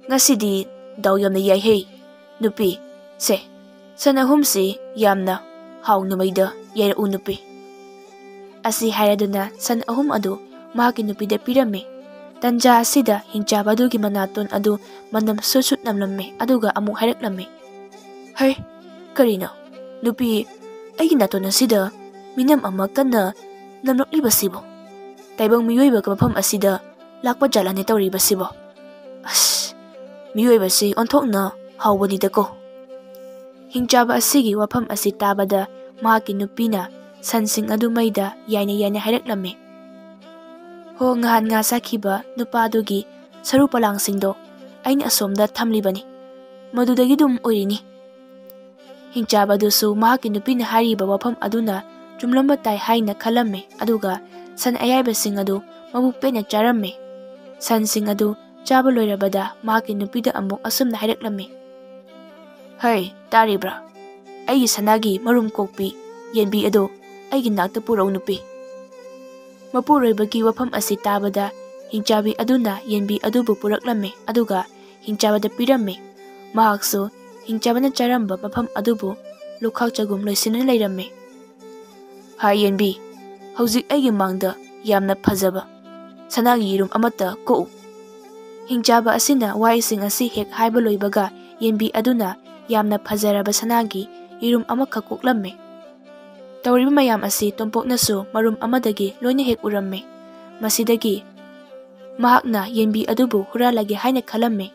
ꯉꯁꯤꯗꯤ ꯗꯥꯎ ꯌꯥꯝꯅ ꯌꯥꯏꯍꯦ꯫ ꯅꯨꯄꯤ, ꯁꯦ, ꯁꯟ ꯑꯍꯨꯝꯁꯤ ꯌꯥꯝꯅ ꯍꯥꯎꯅ ꯃꯩꯗ ꯌꯩꯔꯛꯎ, ꯅꯨꯄꯤ"꯫ ꯑꯁꯤ ꯍꯥꯏꯔꯗꯨꯅ ꯁꯟ ꯑꯍꯨꯝ ꯑꯗꯨ ꯃꯍꯥꯛꯀꯤ ꯅꯨꯄꯤꯗ ꯄꯤꯔꯝꯃꯤ꯫ ꯇꯟꯖꯥ ꯑꯁꯤꯗ ꯍꯤꯡꯆꯥꯕ ꯑꯗꯨꯒꯤ ꯃꯅꯥꯇꯣꯟ ꯑꯗꯨ ꯃꯅꯝ ꯁꯨꯠ ꯁꯨꯠ ꯅꯝꯂꯝꯃꯤ, ꯑꯗꯨꯒ ꯑꯃꯨꯛ ꯍꯥꯏꯔꯛꯂꯝꯃꯤ, "ꯍꯩ, ꯀꯔꯤꯅꯣ, ꯅꯨꯄꯤ, ꯑꯩꯒꯤ ꯅꯥꯇꯣꯟ ꯑꯁꯤꯗ ꯃꯤꯅꯝ ꯑꯃ ꯀꯟꯅ ꯅꯝꯂꯛꯂꯤꯕꯁꯤꯕꯨ? ꯇꯥꯏꯕꯪ ꯃꯤꯑꯣꯏꯕꯒ ꯃꯐꯝ ꯑꯁꯤꯗ ꯂꯥꯛꯄ ꯖꯥꯠꯂꯅꯦ ꯇꯧꯔꯤꯕꯁꯤꯕꯣ? ꯑꯁ, ꯃꯤꯑꯣꯏꯕꯁꯤ ꯑꯣꯟꯊꯣꯛꯅ ꯍꯥꯎꯕꯅꯤꯗꯀꯣ"꯫ ꯍꯤꯡꯆꯥꯕ ꯑꯁꯤꯒꯤ ꯋꯥꯐꯝ ꯑꯁꯤ ꯇꯥꯕꯗ ꯃꯍꯥꯛꯀꯤ ꯅꯨꯄꯤꯅ ꯁꯟꯁꯤꯡ ꯑꯗꯨ ꯃꯩꯗ ꯌꯥꯏꯅ ꯌꯥꯏꯅ ꯍꯥꯏꯔꯛꯂꯝꯃꯤ, "ꯍꯣ, ꯉꯍꯥꯟ ꯉꯥ ꯆꯥꯈꯤꯕ ꯅꯨꯄꯥꯗꯨꯒꯤ ꯁꯔꯨ ꯄꯂꯥꯡꯁꯤꯡꯗꯣ ꯑꯩꯅ ꯑꯁꯣꯝꯗ ꯊꯝꯂꯤꯕꯅꯤ꯫ ꯃꯗꯨꯗꯒꯤ ꯑꯗꯨꯝ ꯑꯣꯏꯔꯤꯅꯤ"꯫ ꯍꯤꯡꯆꯥꯕ ꯑꯗꯨꯁꯨ ꯃꯍꯥꯛꯀꯤ ꯅꯨꯄꯤꯅ ꯍꯥꯏꯔꯤꯕ ꯋꯥꯐꯝ ꯑꯗꯨꯅ ꯆꯨꯝꯂꯝꯕ ꯇꯥꯏ ꯍꯥꯏꯅ ꯈꯜꯂꯝꯃꯤ, ꯑꯗꯨꯒ ꯁꯟ ꯑꯌꯥꯏꯕꯁꯤꯡ ꯑꯗꯨ ꯃꯕꯨꯛ ꯄꯦꯟꯅ ꯆꯥꯔꯝꯃꯤ꯫ ꯁꯟꯁꯤꯡ ꯑꯗꯨ ꯆꯥꯕ ꯂꯣꯏꯔꯕꯗ ꯃꯍꯥꯛꯀꯤ ꯅꯨꯄꯤꯗ ꯑꯃꯨꯛ ꯑꯁꯨꯝꯅ ꯍꯥꯏꯔꯛꯂꯝꯃꯤ, "ꯍꯩ, ꯇꯥꯔꯤꯕ꯭ꯔꯥ? ꯑꯩꯒꯤ ꯁꯅꯥꯒꯤ ꯃꯔꯨꯝ ꯀꯣꯛꯄꯤ ꯌꯦꯟꯕꯤ ꯑꯗꯨ ꯑꯩꯒꯤ ꯅꯥꯛꯇ ꯄꯨꯔꯛꯎ, ꯅꯨꯄꯤ"꯫ ꯃꯄꯨꯔꯣꯏꯕꯒꯤ ꯋꯥꯐꯝ ꯑꯁꯤ ꯇꯥꯕꯗ ꯍꯤꯡꯆꯥꯕꯤ ꯑꯗꯨꯅ ꯌꯦꯟꯕꯤ ꯑꯗꯨꯕꯨ ꯄꯨꯔꯛꯂꯝꯃꯤ, ꯑꯗꯨꯒ ꯍꯤꯡꯆꯥꯕꯗ ꯄꯤꯔꯝꯃꯤ꯫ ꯃꯍꯥꯛꯁꯨ ꯍꯤꯡꯆꯥꯕꯅ ꯆꯥꯔꯝꯕ ꯃꯐꯝ ꯑꯗꯨꯕꯨ ꯂꯨꯈꯥꯛ ꯆꯒꯨꯝ ꯂꯣꯏꯁꯤꯟꯗꯨꯅ ꯂꯩꯔꯝꯃꯤ꯫ "ꯍꯥꯏ ꯌꯦꯟꯕꯤ, ꯍꯧꯖꯤꯛ ꯑꯩꯒꯤ ꯃꯥꯡꯗ ꯌꯥꯝꯅ ꯐꯖꯕ ꯁꯅꯥꯒꯤ ꯌꯦꯔꯨꯝ ꯑꯃꯠꯇ ꯀꯣꯛꯎ"꯫ ꯍꯤꯡꯆꯥꯕ ꯑꯁꯤꯅ ꯋꯥꯍꯩꯁꯤꯡ ꯑꯁꯤ ꯍꯦꯛ ꯍꯥꯏꯕ ꯂꯣꯏꯕꯒ ꯌꯦꯟꯕꯤ ꯑꯗꯨꯅ ꯌꯥꯝꯅ ꯐꯖꯔꯕ ꯁꯅꯥꯒꯤ ꯌꯦꯔꯨꯝ ꯑꯃꯈꯛ ꯀꯣꯛꯂꯝꯃꯤ꯫ ꯇꯧꯔꯤꯕ ꯃꯌꯥꯝ ꯑꯁꯤ ꯇꯣꯝꯄꯣꯛꯅꯁꯨ ꯃꯔꯨꯝ ꯑꯃꯗꯒꯤ ꯂꯣꯏꯅ ꯍꯦꯛ ꯎꯔꯝꯃꯤ꯫ ꯃꯁꯤꯗꯒꯤ ꯃꯍꯥꯛꯅ ꯌꯦꯟꯕꯤ ꯑꯗꯨꯕꯨ ꯍꯨꯔꯥꯜꯂꯒꯦ ꯍꯥꯏꯅ ꯈꯜꯂꯝꯃꯤ꯫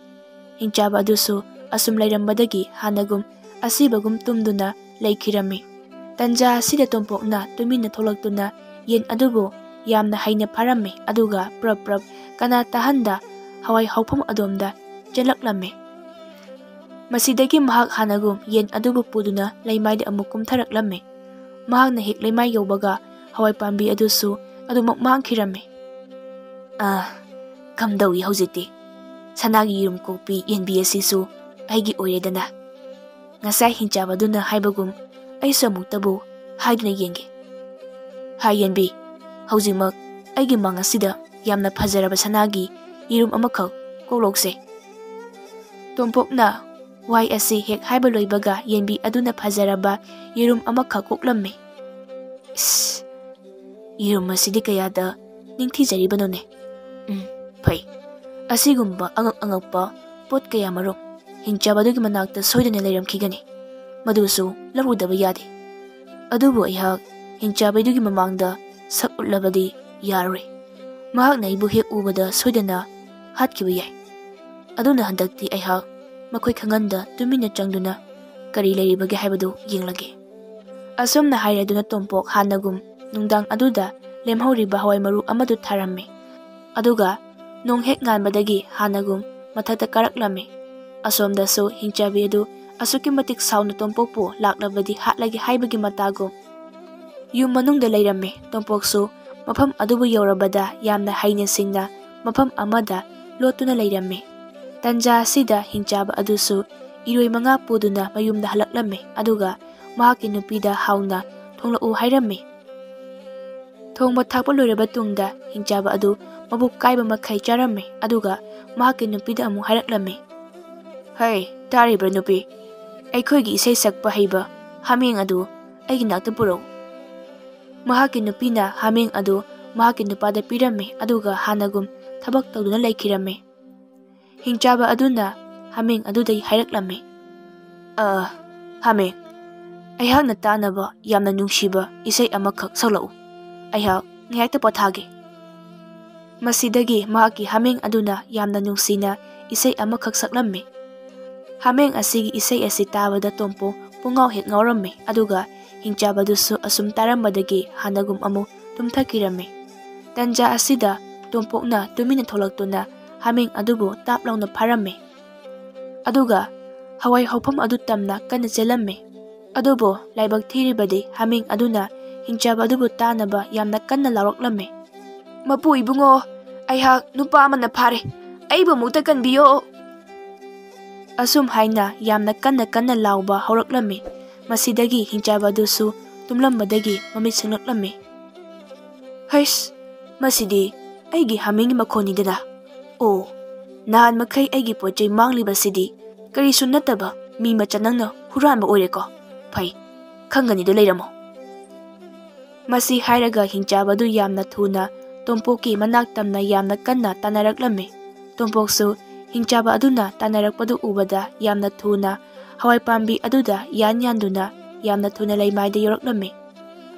ꯍꯤꯡꯆꯥꯕ ꯑꯗꯨꯁꯨ ꯑꯁꯨꯝ ꯂꯩꯔꯝꯕꯗꯒꯤ ꯍꯥꯟꯅꯒꯨꯝ ꯑꯁꯤꯕꯒꯨꯝ ꯇꯨꯝꯗꯨꯅ ꯂꯩꯈꯤꯔꯝꯃꯤ꯫ ꯇꯟꯖꯥ ꯑꯁꯤꯗ ꯇꯣꯝꯄꯣꯛꯅ ꯇꯨꯃꯤꯟꯅ ꯊꯣꯛꯂꯛꯇꯨꯅ ꯌꯦꯟ ꯑꯗꯨꯕꯨ ꯌꯥꯝꯅ ꯍꯩꯅ ꯐꯥꯔꯝꯃꯤ, ꯑꯗꯨꯒ ꯄ꯭ꯔꯞ ꯄ꯭ꯔꯞ ꯀꯅꯥ ꯇꯥꯍꯟꯗ ꯍꯋꯥꯏ ꯍꯧꯐꯝ ꯑꯗꯣꯝꯗ ꯆꯦꯜꯂꯛꯂꯝꯃꯤ꯫ ꯃꯁꯤꯗꯒꯤ ꯃꯍꯥꯛ ꯍꯥꯟꯅꯒꯨꯝ ꯌꯦꯟ ꯑꯗꯨꯕꯨ ꯄꯨꯗꯨꯅ ꯂꯩꯃꯥꯏꯗ ꯑꯃꯨꯛ ꯀꯨꯝꯊꯔꯛꯂꯝꯃꯤ꯫ ꯃꯍꯥꯛꯅ ꯍꯦꯛ ꯂꯩꯃꯥꯏ ꯌꯧꯕꯒ ꯍꯋꯥꯏ ꯄꯥꯝꯕꯤ ꯑꯗꯨꯁꯨ ꯑꯗꯨꯃꯛ ꯃꯥꯡꯈꯤꯔꯝꯃꯤ꯫ "ꯑꯥ, ꯀꯝꯗꯧꯏ ꯍꯧꯖꯤꯛꯇꯤ? ꯁꯅꯥꯒꯤ ꯌꯦꯔꯨꯝ ꯀꯣꯛꯄꯤ ꯌꯦꯟꯕꯤ ꯑꯁꯤꯁꯨ ꯑꯩꯒꯤ ꯑꯣꯏꯔꯦꯗꯅ꯫ ꯉꯁꯥꯏ ꯍꯤꯡꯆꯥꯕ ꯑꯗꯨꯅ ꯍꯥꯏꯕꯒꯨꯝ ꯑꯩꯁꯨ ꯑꯃꯨꯛꯇꯕꯨ ꯍꯥꯏꯗꯨꯅ ꯌꯦꯡꯒꯦ꯫ ꯍꯥꯏ ꯌꯦꯟꯕꯤ, ꯍꯧꯖꯤꯛꯃꯛ ꯑꯩꯒꯤ ꯃꯪ ꯑꯁꯤꯗ ꯌꯥꯝꯅ ꯐꯖꯔꯕ ꯁꯅꯥꯒꯤ ꯌꯦꯔꯨꯝ ꯑꯃꯈꯛ ꯀꯣꯛꯂꯣꯛꯁꯦ꯫" ꯇꯣꯝꯄꯣꯛꯅ ꯋꯥꯍꯩ ꯑꯁꯤ ꯍꯦꯛ ꯍꯥꯏꯕ ꯂꯣꯏꯕꯒ ꯌꯦꯟꯕꯤ ꯑꯗꯨꯅ ꯐꯖꯔꯕ ꯌꯦꯔꯨꯝ ꯑꯃꯈꯛ ꯀꯣꯛꯂꯝꯃꯤ꯫ "ꯏꯁ, ꯌꯦꯔꯨꯝ ꯑꯁꯤꯗꯤ ꯀꯌꯥꯗ ꯅꯤꯡꯊꯤꯖꯔꯤꯕꯅꯣꯅꯦ꯫ ꯎꯝ, ꯐꯩ꯫ ꯑꯁꯤꯒꯨꯝꯕ ꯑꯉꯛ ꯑꯉꯛꯄ ꯄꯣꯠ ꯀꯌꯥ ꯃꯔꯨꯝ ꯍꯤꯡꯆꯥꯕ ꯑꯗꯨꯒꯤ ꯃꯅꯥꯛꯇ ꯁꯣꯏꯗꯅ ꯂꯩꯔꯝꯈꯤꯒꯅꯤ꯫ ꯃꯗꯨꯁꯨ ꯂꯧꯔꯨꯗꯕ ꯌꯥꯗꯦ꯫ ꯑꯗꯨꯕꯨ ꯑꯩꯍꯥꯛ ꯍꯤꯡꯆꯥꯕꯤꯗꯨꯒꯤ ꯃꯃꯥꯡꯗ ꯁꯛ ꯎꯠꯂꯕꯗꯤ ꯌꯥꯔꯣꯏ꯫ ꯃꯍꯥꯛꯅ ꯑꯩꯕꯨ ꯍꯦꯛ ꯎꯕꯗ ꯁꯣꯏꯗꯅ ꯍꯥꯠꯈꯤꯕ ꯌꯥꯏ꯫ ꯑꯗꯨꯅ ꯍꯟꯗꯛꯇꯤ ꯑꯩꯍꯥꯛ ꯃꯈꯣꯏ ꯈꯪꯍꯟꯗ ꯇꯨꯃꯤꯟꯅ ꯆꯪꯗꯨꯅ ꯀꯔꯤ ꯂꯩꯔꯤꯕꯒꯦ ꯍꯥꯏꯕꯗꯨ ꯌꯦꯡꯂꯒꯦ꯫" ꯑꯁꯨꯝꯅ ꯍꯥꯏꯔꯗꯨꯅ ꯇꯣꯝꯄꯣꯛ ꯍꯥꯟꯅꯒꯨꯝ ꯅꯨꯡꯗꯥꯡ ꯑꯗꯨꯗ ꯂꯦꯝꯍꯧꯔꯤꯕ ꯍꯋꯥꯏ ꯃꯔꯨ ꯑꯃꯗꯨ ꯊꯥꯔꯝꯃꯤ꯫ ꯑꯗꯨꯒ ꯅꯣꯡ ꯍꯦꯛ ꯉꯥꯟꯕꯗꯒꯤ ꯍꯥꯟꯅꯒꯨꯝ ꯃꯊꯛꯇ ꯀꯥꯔꯛꯂꯝꯃꯤ꯫ ꯑꯁꯣꯝꯗꯁꯨ ꯍꯤꯡꯆꯥꯕꯤ ꯑꯗꯨ ꯑꯁꯨꯛꯀꯤ ꯃꯇꯤꯛ ꯁꯥꯎꯅ ꯇꯣꯝꯄꯣꯛꯄꯨ ꯂꯥꯛꯂꯕꯗꯤ ꯍꯥꯠꯂꯒꯦ ꯍꯥꯏꯕꯒꯤ ꯃꯇꯥꯒꯨꯝ ꯌꯨꯝ ꯃꯅꯨꯡꯗ ꯂꯩꯔꯝꯃꯤ꯫ ꯇꯣꯝꯄꯣꯛꯁꯨ ꯃꯐꯝ ꯑꯗꯨꯕꯨ ꯌꯧꯔꯕꯗ ꯌꯥꯝꯅ ꯍꯩꯅ ꯁꯤꯡꯅ ꯃꯐꯝ ꯑꯃꯗ ꯂꯣꯠꯇꯨꯅ ꯂꯩꯔꯝꯃꯤ꯫ ꯇꯟꯖꯥ ꯑꯁꯤꯗ ꯍꯤꯡꯆꯥꯕ ꯑꯗꯨꯁꯨ ꯏꯔꯣꯏ ꯃꯉꯥ ꯄꯨꯗꯨꯅ ꯃꯌꯨꯝꯗ ꯍꯜꯂꯛꯂꯝꯃꯤ꯫ ꯑꯗꯨꯒ ꯃꯍꯥꯛꯀꯤ ꯅꯨꯄꯤꯗ ꯍꯥꯎꯅ ꯊꯣꯡꯂꯛꯎ ꯍꯥꯏꯔꯝꯃꯤ꯫ ꯊꯣꯡꯕ ꯊꯥꯛꯄ ꯂꯣꯏꯔꯕ ꯇꯨꯡꯗ ꯍꯤꯡꯆꯥꯕ ꯑꯗꯨ ꯃꯕꯨꯛ ꯀꯥꯏꯕ ꯃꯈꯩ ꯆꯥꯔꯝꯃꯤ꯫ ꯑꯗꯨꯒ ꯃꯍꯥꯛꯀꯤ ꯅꯨꯄꯤꯗ ꯑꯃꯨꯛ ꯍꯥꯏꯔꯛꯂꯝꯃꯤ, "ꯍꯩ, ꯇꯥꯔꯤꯕ꯭ꯔꯥ ꯅꯨꯄꯤ? ꯑꯩꯈꯣꯏꯒꯤ ꯏꯁꯩ ꯁꯛꯄ ꯍꯩꯕ ꯍꯥꯃꯦꯡ ꯑꯗꯨ ꯑꯩꯒꯤ ꯅꯥꯛꯇ ꯄꯨꯔꯛꯎ꯫" ꯃꯍꯥꯛꯀꯤ ꯅꯨꯄꯤꯅ ꯍꯥꯃꯦꯡ ꯑꯗꯨ ꯃꯍꯥꯛꯀꯤ ꯅꯨꯄꯥꯗ ꯄꯤꯔꯝꯃꯤ꯫ ꯑꯗꯨꯒ ꯍꯥꯟꯅꯒꯨꯝ ꯊꯕꯛ ꯇꯧꯗꯨꯅ ꯂꯩꯈꯤꯔꯝꯃꯤ꯫ ꯍꯤꯡꯆꯥꯕ ꯑꯗꯨꯅ ꯍꯥꯃꯦꯡ ꯑꯗꯨꯗꯒꯤ ꯍꯥꯏꯔꯛꯂꯝꯃꯤ, "ꯑ, ꯍꯥꯃꯦꯡ, ꯑꯩꯍꯥꯛꯅ ꯇꯥꯅꯕ ꯌꯥꯝꯅ ꯅꯨꯡꯁꯤꯕ ꯏꯁꯩ ꯑꯃꯈꯛ ꯁꯛꯂꯛꯎ꯫ ꯑꯩꯍꯥꯛ ꯉꯥꯏꯍꯥꯛꯇ ꯄꯣꯊꯥꯒꯦ꯫" ꯃꯁꯤꯗꯒꯤ ꯃꯍꯥꯛꯀꯤ ꯍꯥꯃꯦꯡ ꯑꯗꯨꯅ ꯌꯥꯝꯅ ꯅꯨꯡꯁꯤꯅ ꯏꯁꯩ ꯑꯃꯈꯛ ꯁꯛꯂꯝꯃꯤ꯫ ꯍꯥꯃꯦꯡ ꯑꯁꯤꯒꯤ ꯏꯁꯩ ꯑꯁꯤ ꯇꯥꯕꯗ ꯇꯣꯝꯄꯣꯛ ꯄꯨꯡꯉꯥꯎ ꯍꯦꯛ ꯉꯥꯎꯔꯝꯃꯤ꯫ ꯑꯗꯨꯒ ꯍꯤꯡꯆꯥꯕꯗꯨꯁꯨ ꯑꯁꯨꯝ ꯇꯥꯔꯝꯕꯗꯒꯤ ꯍꯥꯟꯅꯒꯨꯝ ꯑꯃꯨꯛ ꯇꯨꯝꯊꯈꯤꯔꯝꯃꯤ꯫ ꯇꯟꯖꯥ ꯑꯁꯤꯗ ꯇꯣꯝꯄꯣꯛꯅ ꯇꯨꯃꯤꯟꯅ ꯊꯣꯛꯂꯛꯇꯨꯅ ꯍꯥꯃꯦꯡ ꯑꯗꯨꯕꯨ ꯇꯥꯞ ꯂꯥꯎꯅ ꯐꯥꯔꯝꯃꯤ꯫ ꯑꯗꯨꯒ ꯍꯋꯥꯏ ꯍꯧꯐꯝ ꯑꯗꯨ ꯇꯝꯅ ꯀꯟꯅ ꯆꯦꯜꯂꯝꯃꯤ꯫ ꯑꯗꯨꯕꯨ ꯂꯥꯏꯕꯛ ꯊꯤꯔꯤꯕꯗꯤ ꯍꯥꯃꯦꯡ ꯑꯗꯨꯅ ꯍꯤꯡꯆꯥꯕ ꯑꯗꯨꯕꯨ ꯇꯥꯅꯕ ꯌꯥꯝꯅ ꯀꯟꯅ ꯂꯥꯎꯔꯛꯂꯝꯃꯤ꯫ "ꯃꯄꯨ ꯏꯕꯨꯡꯉꯣ, ꯑꯩꯍꯥꯛ ꯅꯨꯄꯥ ꯑꯃꯅ ꯐꯥꯔꯦ, ꯑꯩꯕꯨ ꯑꯃꯨꯛꯇ ꯀꯟꯕꯤꯌꯣ!" ꯑꯁꯨꯝ ꯍꯥꯏꯅ ꯌꯥꯝꯅ ꯀꯟꯅ ꯀꯟꯅ ꯂꯥꯎꯕ ꯍꯧꯔꯛꯂꯝꯃꯤ꯫ ꯃꯁꯤꯗꯒꯤ ꯍꯤꯡꯆꯥꯕ ꯑꯗꯨꯁꯨ ꯇꯨꯝꯂꯝꯕꯗꯒꯤ ꯃꯃꯤꯠ ꯁꯤꯡꯂꯛꯂꯝꯃꯤ꯫ "ꯍꯩꯁ, ꯃꯁꯤꯗꯤ ꯑꯩꯒꯤ ꯍꯥꯃꯦꯡꯒꯤ ꯃꯈꯣꯟꯅꯤꯗꯅ꯫ ꯑꯣ, ꯅꯍꯥꯟ ꯃꯈꯩ ꯑꯩꯒꯤ ꯄꯣꯠ ꯆꯩ ꯃꯥꯡꯂꯤꯕꯁꯤꯗꯤ ꯀꯔꯤꯁꯨ ꯅꯠꯇꯕ ꯃꯤ ꯃꯆꯥ ꯅꯪꯅ ꯍꯨꯔꯥꯟꯕ ꯑꯣꯏꯔꯦꯀꯣ꯫ ꯐꯩ, ꯈꯪꯒꯅꯤꯗꯣ ꯂꯩꯔꯝꯃꯣ꯫" ꯃꯁꯤ ꯍꯥꯏꯔꯒ ꯍꯤꯡꯆꯥꯕ ꯑꯗꯨ ꯌꯥꯝꯅ ꯊꯨꯅ ꯇꯣꯝꯄꯣꯛꯀꯤ ꯃꯅꯥꯛ ꯇꯝꯅ ꯌꯥꯝꯅ ꯀꯟꯅ ꯇꯥꯟꯅꯔꯛꯂꯝꯃꯤ꯫ ꯇꯣꯝꯄꯣꯛꯁꯨ ꯍꯤꯡꯆꯥꯕ ꯑꯗꯨꯅ ꯇꯥꯟꯅꯔꯛꯄꯗꯨ ꯎꯕꯗ ꯌꯥꯝꯅ ꯊꯨꯅ ꯍꯋꯥꯏ ꯄꯥꯝꯕꯤ ꯑꯗꯨꯗ ꯌꯥꯟ ꯌꯥꯟꯗꯨꯅ ꯌꯥꯝꯅ ꯊꯨꯅ ꯂꯩꯃꯥꯏꯗ ꯌꯧꯔꯛꯂꯝꯃꯤ꯫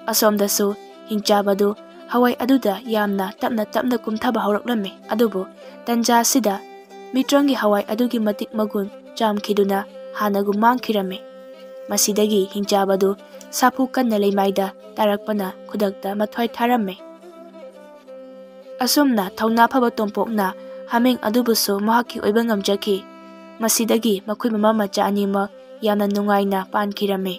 ꯑꯁꯣꯝꯗꯁꯨ ꯍꯤꯡꯆꯥꯕ ꯑꯗꯨ ꯍꯋꯥꯏ ꯑꯗꯨꯗ ꯌꯥꯝꯅ ꯇꯞꯅ ꯇꯞꯅ ꯀꯨꯝꯊꯕ ꯍꯧꯔꯛꯂꯝꯃꯤ꯫ ꯑꯗꯨꯕꯨ ꯇꯟꯖꯥ ꯑꯁꯤꯗ ꯃꯤꯇ꯭ꯔꯪꯒꯤ ꯍꯋꯥꯏ ꯑꯗꯨꯒꯤ ꯃꯇꯤꯛ ꯃꯒꯨꯟ ꯆꯥꯝꯈꯤꯗꯨꯅ ꯍꯥꯟꯅꯒꯨꯝ ꯃꯥꯡꯈꯤꯔꯝꯃꯤ꯫ ꯃꯁꯤꯗꯒꯤ ꯍꯤꯡꯆꯥꯕ ꯑꯗꯨ ꯁꯥꯐꯨ ꯀꯟꯅ ꯂꯩꯃꯥꯏꯗ ꯇꯥꯔꯛꯄꯅ ꯈꯨꯗꯛꯇ ꯃꯊ꯭ꯋꯥꯏ ꯊꯥꯔꯝꯃꯤ꯫ ꯑꯁꯨꯝꯅ ꯊꯧꯅꯥ ꯐꯕ ꯇꯣꯝꯄꯣꯛꯅ ꯍꯥꯃꯦꯡ ꯑꯗꯨꯕꯨꯁꯨ ꯃꯍꯥꯛꯀꯤ ꯑꯣꯏꯕ ꯉꯝꯖꯈꯤ꯫ ꯃꯁꯤꯗꯒꯤ ꯃꯈꯣꯏ ꯃꯃꯥ ꯃꯆꯥ ꯑꯅꯤꯃꯛ ꯌꯥꯝꯅ ꯅꯨꯡꯉꯥꯏꯅ ꯄꯥꯟꯈꯤꯔꯝꯃꯤ꯫